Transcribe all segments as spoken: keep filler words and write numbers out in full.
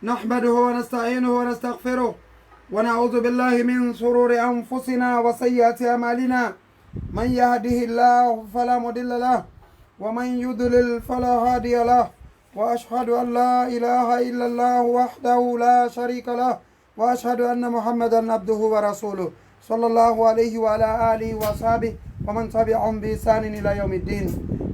نحمده ونستعينه ونستغفره، ونعوذ بالله من شرور أنفسنا وسيئات أعمالنا. من يهده الله فلا مضل له، ومن يضلل فلا هادي له، وأشهد أن لا إله إلا الله وحده لا شريك له، وأشهد أن محمدا عبده ورسوله، صلى الله عليه وعلى آله وأصحابه ومن تبعهم بإحسان إلى يوم الدين.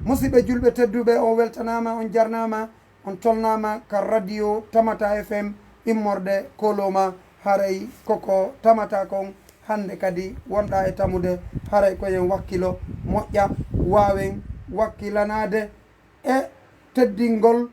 Musidɓe julɓe tedduɓe, on weltanaama, on jarnaama, on tolnaama ka radio Tamata F M immorde Koloma. Haray koko tamata kon hannde kadi wonɗa e tamude, haray ko yen wakkilo moƴƴa, waawen wakkilanaade e teddingol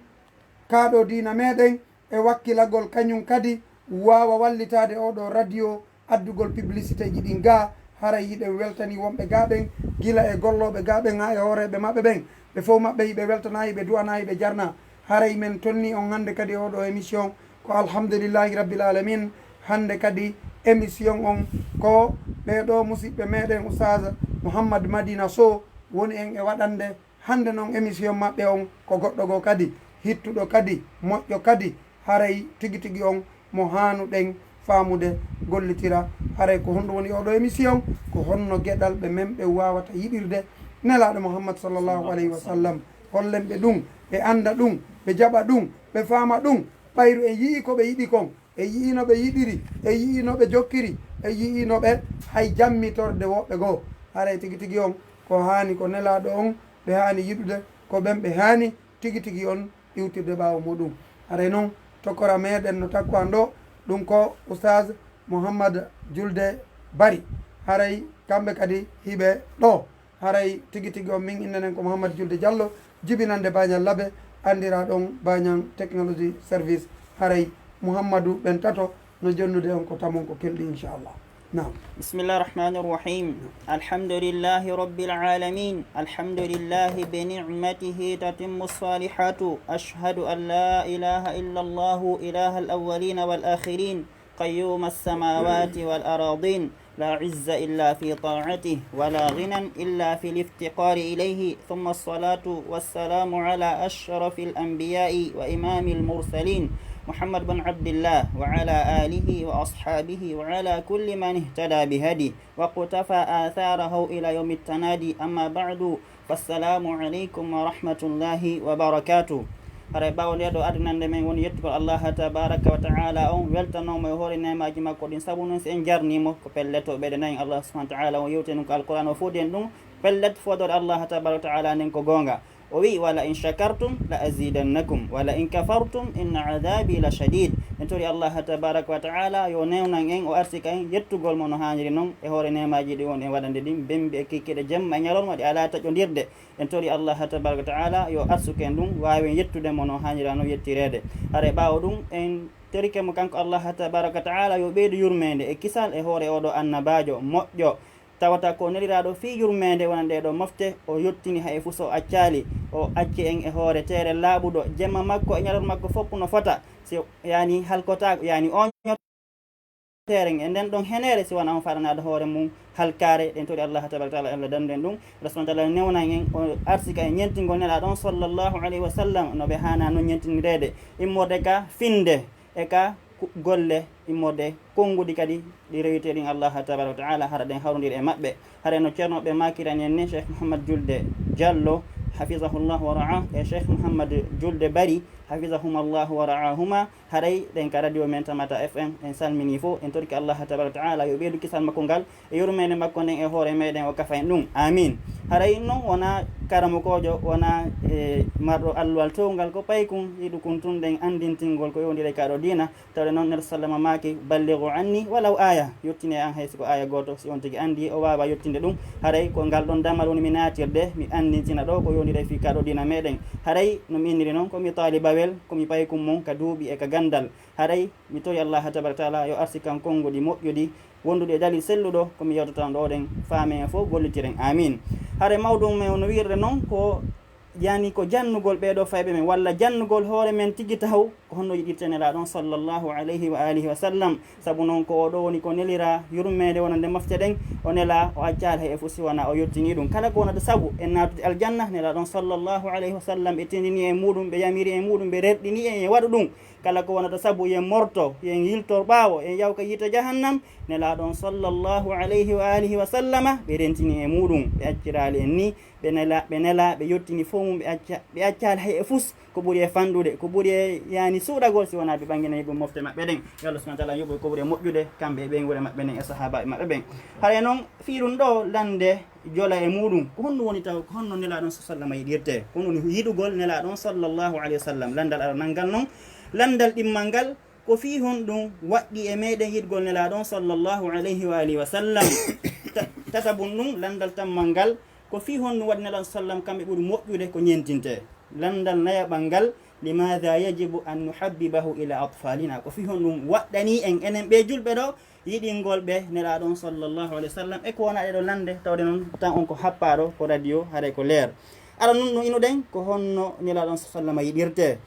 kaaɗo diina meɗen, e wakkilagol kañum kadi waawa wallitaade oɗo radio addugol publicité ji ɗin ga. Haray hiɗen weltani wonɓe ga ɓen, gila e gollooɓe ga ɓen haa e hooreeɓe maɓɓe ɓen. Ɓe fof maɓɓe hiɓe weltana, hiɓe du'ana, hiɓe jarna. Haray men tolni on hannde kadi oɗo émission ko alhamdulillahi rabbil alamin. Hannde kadi émission on ko ɓeeɗo musiɓɓe meɗen Oustaz Mouhammad Madina Sow woni en e waɗande. Hannde noon émission maɓɓe on ko goɗɗo goo kadi, hittuɗo kadi, moƴƴo kadi, haray tigi tigi on mo haanuɗen faamude, gollitira. Haray ko honɗum woni oɗo émission? Ko honno geɗalɓe men ɓe waawata yiɗirde Nelaaɗo Muhammad sallallahu alayhi wa sallam? Hollen ɓe ɗum, ɓe annda ɗum, ɓe jaɓa ɗum, ɓe faama ɗum. Ɓayru en yi'i ko ɓe yiɗi kon, en yi'i no ɓe yiɗiri, en yi'i no ɓe jokkiri, en yi'i no ɓe hay jammitorde woɓɓe goo. Haray tigi tigi on ko haani ko Nelaaɗo on ɓe haani yiɗude, ko ɓen ɓe haani tigi tigi on iwtirde ɓaawo muɗum. Haray non tokora meɗen no takko an ɗo, ɗum ko Oustaz Mouhammad Julde Bari. Haray kamɓe kadi hiɓe ɗo. Haray tigi tigi on min innde nden ko Mouhammad Julde Diallo, jibinande Bañal Labe, anndira ɗon Bañal Technology Service. Haray Mouhammadu ɓen tato no jonnude on ko tamon ko kelɗi, inchallah. Naam. بسم الله الرحمن الرحيم. الحمد لله رب العالمين. الحمد لله بنعمته تتم الصالحات. أشهد أن لا إله إلا الله إله الأولين والآخرين. قيوم السماوات والأراضين، لا عز إلا في طاعته، ولا غنى إلا في الافتقار إليه، ثم الصلاة والسلام على أشرف الأنبياء وإمام المرسلين، محمد بن عبد الله، وعلى آله وأصحابه، وعلى كل من اهتدى بهديه، واقتفى آثاره إلى يوم التنادي. أما بعد، Assalamu aleykum wa rahmatullahi wa barakatuh. Haray ɓaawo nde ɗo adinande men woni yettugol Allah tabaraka wa ta'ala on, weltanoo mo e hoore neemaaji makko ɗin, sabu non si en jarnii mo, ko pellet o ɓeydanay en. Allah subhanahu wa ta'ala on yewti en ko Alqur'aan, o foodi en ɗum, pellet foodoore Allah tabaraka wa ta'ala nden ko goonga. O wi'i, "Wala in shakartum la azidannakum, wala in kafartum inna adhabi la shadid." En tori Allah tabaraka wa ta'ala yo newnan en, o arsika en yettugol mo no haaniri non e hoore neemaaji ɗi won en waɗande ɗin, bembi e kikiɗe, jemma e ñalorma, ɗi alaa taƴondirde. En tori Allah tabaraka wa ta'ala yo arsuku en ɗum, waawen yettude mo no haanira no yettireede. Haray ɓaawo ɗum, en torike mo kanko Allah tabaraka wa ta'ala yo ɓeydu yurmeende e kisal e hoore oɗo annabaajo moƴƴo, tawata ko neliraaɗo fii yurmeende wonande ɗo mofte, o yottini hay fuu so o accaali, o acci en e hoore teere laaɓuɗo, jemma makko e ñalorma makko fof no fota, si yani halkotaako, yani oñotaako. Teeren e nden ɗon heneere si wona on faɗanaade hoore mum halkaare. Ɗen tori Allah tabaraka wa ta'ala, Allah dandu en ɗum. Allah subhanahu wa ta'ala newnan en, o arsika en ñentingol Nelaaɗo on sallallahu alayhi wa sallam no ɓe haana non ñentinireede, immorde ka finde e ka ku-, golle, immorde konnguɗi kadi ɗi rewiteɗin Allah tabaraka wa ta'ala, hara ɗen hawrondiri e maɓɓe. Hara no ceernooɓe maakirani en ni, Cheikh Mouhammad Julde Diallo, hafizahullahu wa ra'ah, e Cheikh Mouhammad Julde Bari, hafizahumallahu wa ra'ahuma, haray ɗen ka radio men Tamata F M, en salmini fof, en torki Allah tabaraka wa ta'ala yo ɓeydu kisal makko ngal e yurmeende makko nden e hoore meɗen, o kafa en ɗum. Amin. Haray non wona karamokoojo, wona, e, marɗo alluwal towngal, ko paykun yiɗukun tun ɗen anndintingol ko yowndiri e kaɗo diina, tawde non Nelaaɗo sallama maaki, "Ballighu anni walaw aya." Yottine an hay si ko aya gooto, si on tigi anndi o waawa yottinde ɗum. Haray ko ngal ɗon damal woni mi naatirde, mi anndintina ɗo ko yowndiri e fii kaɗo diina meɗen. Haray no mi inniri non, ko mi taalibawel, ko mi paykun mon ka duuɓi e ka ganndal. Haray mi tori Allah tabaraka wa ta'ala yo arsikan konnguɗi moƴƴuɗi, wonduɗi e dalil selluɗo, ko mi yewtata on ɗo ɗen, faamen fof, gollitiren. Amin. Haray mawɗum men no wi'irde non ko, yani, ko jannugol ɓeeɗo fayɓe men, walla jannugol hoore men tigi taw, ko honno yiɗirte Nelaaɗo on sallallahu alayhi wa alihi wa sallam. Sabu non ko oɗo woni ko nelira yurmeende wonande mofte ɗen, o nela, o accaali hay e fof si wona o yottini ɗum. Kala ko wonata sabu en naatude aljanna, Nelaaɗo on sallallahu alayhi wa sallam ɓe tindini e muɗum, ɓe yamiri e muɗum, ɓe rerɗini en e waɗu ɗum. kala ko wonata sabu yen morto, yen yiltor ɓaawo, yen yawka yiite jahannam, Nelaaɗo on sallallahu alayhi wa alihi wa sallama, ɓe rentini e muuɗum, ɓe acciraali en ni, ɓe nela-, ɓe nela, ɓe yottini fof mum, ɓe acca-, ɓe accaali hay e fus, ko ɓuri e fanɗude, ko ɓuri e, yani, suuɗagol si wonaa ɓe ɓanngina yiɓɓe mofte maɓɓe ɗen. Yo Allah subhanahu wa taala yoɓu ko ɓuri e moƴƴude, kamɓe e ɓeynguure maɓɓe nden e sahaabaaɓe maɓɓe ɓen. Haray noon, fii ɗum ɗo lande jola e muuɗum, ko honɗum woni taw, ko honno Nelaaɗo on sallallahu alayhi wa sallam yiɗirtee? Ko honno woni yiɗugol Nelaaɗo on sallallahu alayhi wa sallam? Landal aranal ngal noon, landal ɗimmal ngal, ko fii honɗum waɗɗi e meɗen yiɗgol Nelaaɗo on sallallahu alayhi wa alihi wa sallam? Ta-, tatabun ɗum, landal tammal ngal, ko fii honɗum waɗi Nelaaɗo sallam kamɓe ɓuri moƴƴude ko ñentintee? Landal nayaɓal ngal, limaada yajibu an nuhabbibahu ila atfalina? Ko fii honɗum waɗɗani en, enen ɓe julɓe ɗo, yiɗingol ɓe Nelaaɗo on sallallahu alayhi wa sallam? E ko wona ɗeɗo lande, tawde noon tan on ko happaaɗo, ko radio, haray ko leer. Ara nun no inuɗen, ko honno Nelaaɗo on sallallahu alayhi wa sallam yiɗirtee?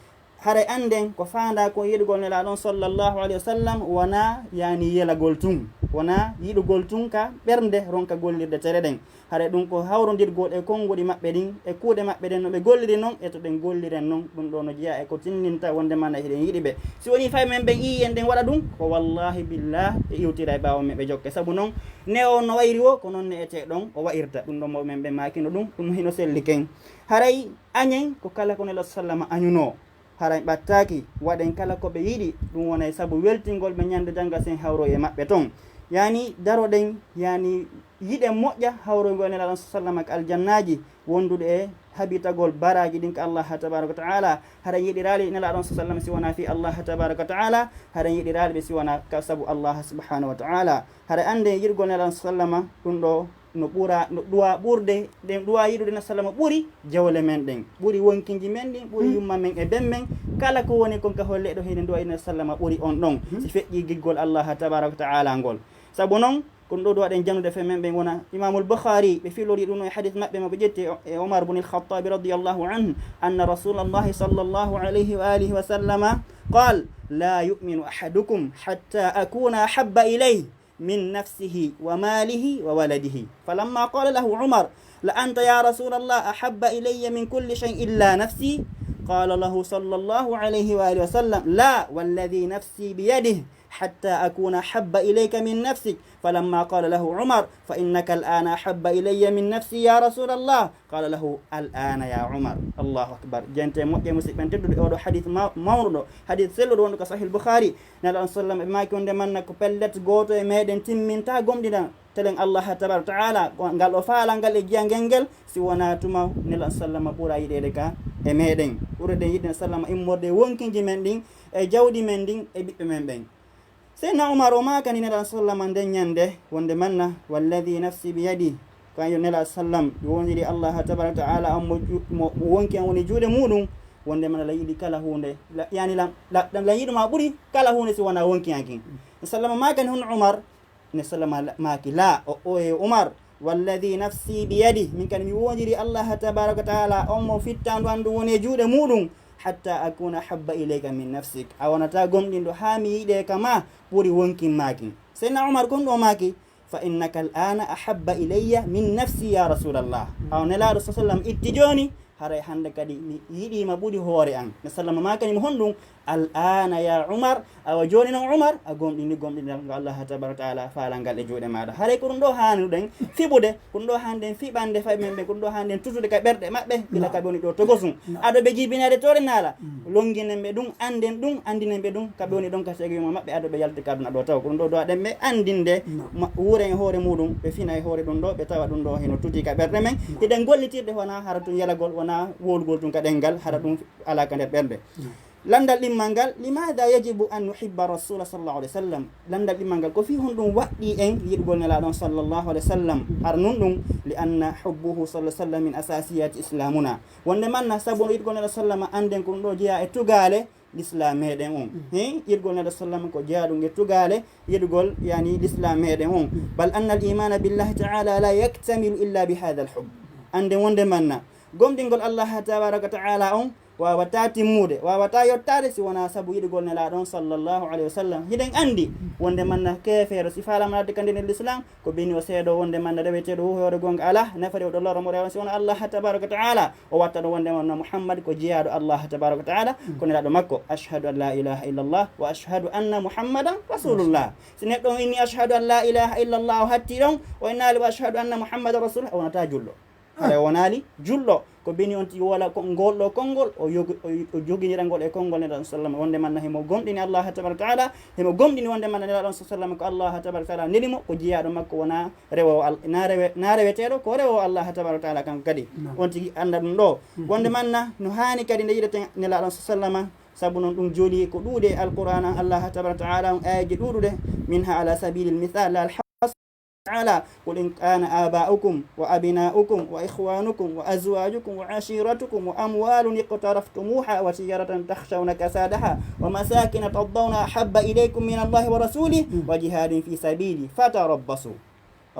Haray annden ko faandaa ko yiɗugol Nelaaɗo on sallallahu alayhi wa sallam wonaa, yani, yelagol tun, wonaa yiɗugol tun ka ɓernde ronka gollirde tere ɗen. Haray ɗum ko hawrondirgol e konnguɗi maɓɓe ɗin, e kuuɗe maɓɓe ɗen no ɓe golliri non, e to ɗen golliren non. Ɗum ɗo no jeyaa e ko tinndinta wonde mana hiɗen yiɗi ɓe. Si wonii fay men ɓen ii en ɗen waɗa ɗum, ko wallahi billah ɓe iwtira e ɓaawo men ɓe jokke. Sabu non, ne o no wayri wo, ko non ne etee ɗon o wa'irta. Ɗum ɗo mawɓe men ɓe maakino ɗum, ɗum hino selli ken. Haray añen ko kala ko Nelaaɗo sallama añunoo. Haray ɓattaaki, waɗen kala ko ɓe yiɗi, ɗum wonay sabu weltingol ɓe ñande jannga sen hawroy e maɓɓe ton. Yani daroɗen, yani yiɗen moƴƴa hawroygol Nelaaɗo on sallama ka aljannaaji, wondude e habitagol baraaji ɗin ka Allah tabaraka wa ta'ala. Haray yiɗiraali Nelaaɗo on sallama si wonaa fii Allah tabaraka wa ta'ala, haray yiɗiraali ɓe si wonaa ka sabu Allah subhanahu wa ta'ala. Haray annden yiɗugol Nelaaɗo on sallama ɗum ɗo no ɓura, no ɗuwa ɓurde, ɗen ɗuwa yiɗude na salama ɓuri jawle men ɗen, ɓuri wonkinji men ɗin, ɓuri yumma men e ben men, kala ko woni kon ka holle ɗo hino ɗuwa yiɗude na salama ɓuri on ɗon, si feƴƴi giggol Allah tabaraka wa ta'ala ngol. Sabu non, ko ɗum ɗo ɗuwa ɗen jannude fe men ɓen wona Imamul Bukhari, ɓe filori ɗum no e hadith maɓɓe mo ɓe ƴetti e Omar bun al-Khattabi radiyallahu anhu, anna Rasulallahi sallallahu alayhi wa alihi wa sallama qal, la yu'minu ahadukum hatta akuna ahabba ilayhi من نفسه وماله وولده. فلما قال له عمر: لأنت يا رسول الله أحب إلي من كل شيء إلا نفسي؟ قال له صلى الله عليه وآله وسلم: لا، والذي نفسي بيده، حتى أكون أحب إليك من نفسك. فلما قال له عمر: فإنك الآن أحب إلي من نفسي يا رسول الله، قال له: الآن يا عمر. الله أكبر. Jente moƴƴe musidɓe tedduɓe, oɗo hadith ma-, mawɗo ɗo, hadith selluɗo wonɗo ka Sahih Bukhari. Nelaaɗo sallam ɓe maaki wonde manna ko pellet gooto e meɗen timminta gomɗina telen Allah tabaraka wa ta'ala, ngal o faala ngal e jiyangel ngel, si wonaa tuma Nelaaɗo sallama ɓura yiɗeede ka e meɗen. Ɓurɗen yiɗde sallama immorde e wonkinji men ɗin, e jawdi men ɗin, e ɓiɓɓe men ɓen. Seydina Umar o maakani Nelaaɗo sallama nden ñande wonde manna, walladhi nafsi biyadi, ko an yo Nelaaɗo sallam, mi wondiri Allah tabaraka wa ta'ala, on mo ju-, mo, mo wonki an woni juuɗe muɗum, wonde manna la yiɗi kala huunde, la, yani la, la, la yiɗuma ɓuri kala huunde si wonaa wonki an kin. Sallama maakani hon Umar, ne sallama la, maaki la, o, o e Umar, walladhi nafsi biyadi, min kadi mi wondiri Allah tabaraka wa ta'ala, on mo fittandu an ɗum woni e juuɗe muɗum, hatta akuna habba ilayka min nafsik, a wonata gomɗinɗo haa mi yiɗe ka ma ɓuri wonkin maakin. Seydina Umar kon ɗo maaki, fa innaka al ana ahabba ilayya min nafsi ya rasulallah. Aw Nelaaɗo sa sallam itti jooni, haray hannde kadi mi yiɗii ma ɓuri hoore an. Ne sallama maakani mo honɗum? Al ana ya Umar, awa jooni non Umar, a gomɗini gomɗinal ngo Allah tabaraka wa ta'ala faalal ngal e juuɗe maaɗa. Haray ko ɗum ɗo haani ɗen fiɓude, ko ɗum ɗo haani ɗen fiɓande fay men ɓe, ko ɗum ɗo haani ɗen tutude ka ɓerɗe maɓɓe, gila ka ɓe woni ɗo togosun. Aɗo ɓe jibinaade toore naala, lonnginen ɓe ɗum, annden ɗum, anndinen ɓe ɗum, ka ɓe woni ɗon ka seegoyuma maɓɓe, aɗo ɓe yalti ka aduna ɗo taw. Ko ɗum ɗo duwa ɗen ɓe anndinde, ma-, wuuren e hoore muɗum, ɓe fina e hoore ɗum ɗo, ɓe tawa ɗum ɗo hino tuti ka ɓerɗe men. Hiɗen gollitirde wona hara tun yalagol, wona wowlugol tun ka ɗemngal, hara ɗum alaa ka nder ɓerɗe. Lanndal ɗimmal ngal, limaada yajibu an nuhibba rasula sallallahu alayhi wa sallam? Lanndal ɗimmal ngal, ko fii honɗum waɗɗii en yiɗugol Nelaaɗo on sallallahu alayhi wa sallam? Hara nun ɗum, li anna hubbuhu sallallahu alayhi wa sallam min asasiyati islamuna. Wonde manna, sabu no yiɗugol Nelaaɗo sallama, annden ko ɗum ɗo jeyaa e tugaale Lislaam meɗen on. He, yiɗugol Nelaaɗo sallam ko jeyaa ɗum e tugaale yiɗugol, yani, Lislaam meɗen on. Bal anna al imana billahi ta'ala la yaktamilu illa bi hadha al hubb. Annden wonde manna, gomɗingol Allah tabaraka wa ta'ala on, Waawata timmude, waawata yottaade si wonaa sabu yiɗugol Nelaaɗo on sallallahu alayhi wa sallam. Hiɗen anndi wonde manna keefeero, si faalama naatde ka nder Lislaam, ko bini o seedo wonde manna reweteeɗo hu hoore goonga alaa, nafori o ɗo loro mo rewa si wonaa Allah tabaraka wa ta'ala. O watta ɗo wonde manna Muhammad ko jiyaaɗo Allah tabaraka wa ta'ala, ko Nelaaɗo makko. Ashhadu an la ilaha illallah wa ashhadu anna Muhammadan rasulullah. Si neɗɗo on inni ashhadu an la ilaha illallah, o hatti ɗon, o innaali wa ashhadu anna Muhammadan rasulullah, o wonata julɗo. Haray o wonaali julɗo. Ko bini on tigi wala ko ngol ɗo konngol, o yogi-, o, o joginira ngol e konngol Nelaaɗo sallam, wonde manna himo gomɗini Allah tabaraka wa ta'ala, himo gomɗini wonde manna Nelaaɗo sallam ko Allah tabaraka wa ta'ala neli mo, ko jiyaaɗo makko, wona rewowo Al-, na rewe-, na reweteeɗo, ko rewowo Allah tabaraka wa ta'ala kanko kadi. Naam. On tigi annda ɗum ɗo. Mhm. Wonde manna no haani kadi nde yiɗeten Nelaaɗo sallam, sabu non ɗum joli ko ɗuuɗe e Alqur'aan an, Allah tabaraka wa ta'ala on, aayeeje ɗuuɗuɗe, minha ala sabilil misal, la al-hasr. Ta'ala, qul in kana aba'ukum wa abna'ukum wa ikhwanukum wa azwajukum wa ashiratukum wa amwalun iqtaraftumuha wa tijaratan takhshawna kasadaha wa masakina tardawna ahabba ilaykum min Allahi wa rasulih wa jihadin fi sabili fatarabbasu.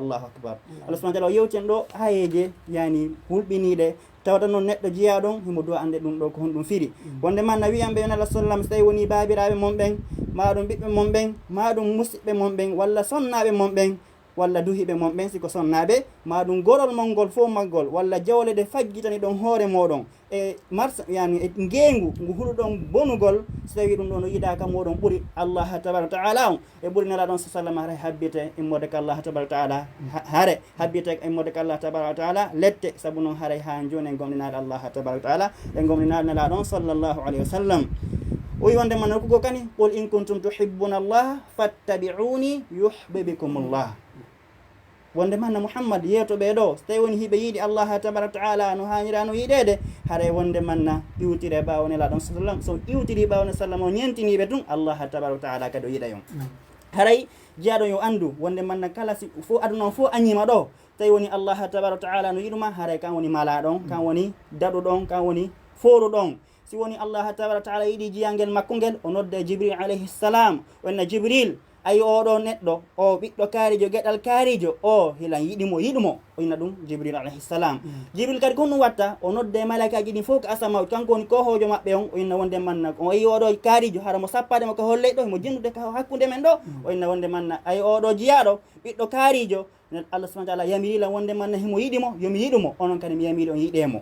Allahu akbar. Allah subhanahu wa ta'ala o yewti en ɗo aayeeje, yani, hulɓiniiɗe, tawata noon neɗɗo jiyaaɗo on, himo duwa annde ɗum ɗo ko honɗum firi. Wonde manna wiyan ɓe, yo Nelaaɗo sallam, so tawi woni baabiraaɓe mon ɓen, maa ɗum ɓiɓɓe mon ɓen, maa ɗum musiɓɓe mon ɓen, walla sonnaaɓe mon ɓen, walla duhiiɓe mon ɓen, si ko sonnaaɓe, maa ɗum gorol mon ngol fof maggol, walla jawle ɗe faggitani ɗon hoore mooɗon, e marsa, yani, e ngeengu ngu huɗuɗon bonugol, so tawi ɗum ɗon o yiɗaaka mooɗon ɓuri Allah tabaraka wa ta'ala on, e ɓuri Nelaaɗo on sallam, haray habbite immorde ka Allah tabaraka wa ta'ala, ha-, hare habbite immorde ka Allah tabaraka wa ta'ala, lette, sabu non haray haa jooni en gomɗinaali Allah tabaraka wa ta'ala, en gomɗinaali Nelaaɗo on sallallahu alayhi wa sallam. O wi wonde manna ko kadi, qul in kuntum tuhibbuna Allah fattabi'uni yuhbibkumullah. Wonde manna Muhammad yeeto ɓe ɗo, so tawi woni hiɓe yiɗi Allah tabaraka wa ta'ala no haanira no yiɗeede, haray wonde manna iwtire ɓaawo Nelaaɗo on sallam. So iwtiri ɓaawo Nelaaɗo sallam o ñentini ɓe tun, Allah tabaraka wa ta'ala kadi o yiɗay on. Haray jiyaaɗo yo anndu wonde manna kala si fof aduna on fof añiima ɗo, tawi woni Allah tabaraka wa ta'ala no yiɗuma, haray kan woni malaaɗo on, kan woni daɗuɗo on, kan woni fooruɗo on. Si woni Allah tabaraka wa ta'ala yiɗi jiyangel makko ngel, o nodda Jibril alayhi salam, o inna Jibril, ayi oɗo neɗɗo, o ɓiɗɗo kaarijo, geɗal kaarijo, o hilan yiɗi mo, yiɗu mo, o inna ɗum Jibril alayhi salam. Jibril kadi ko honɗum watta? O nodda e malaikaaji ɗin fof ko asamaaji, kanko woni koohoojo maɓɓe on, o inna wonde manna, o ayi oɗo kaarijo, hara mo sappaade mo ka holley ɗo, mo jinnude ka hakkunde men ɗo, o inna wonde manna, ayi oɗo jiyaaɗo, ɓiɗɗo kaarijo, Allah subhanahu wa ta'ala yamiri lan wonde manna himo yiɗi mo, yo mi yiɗu mo, onon kadi mi yamiri on yiɗee mo.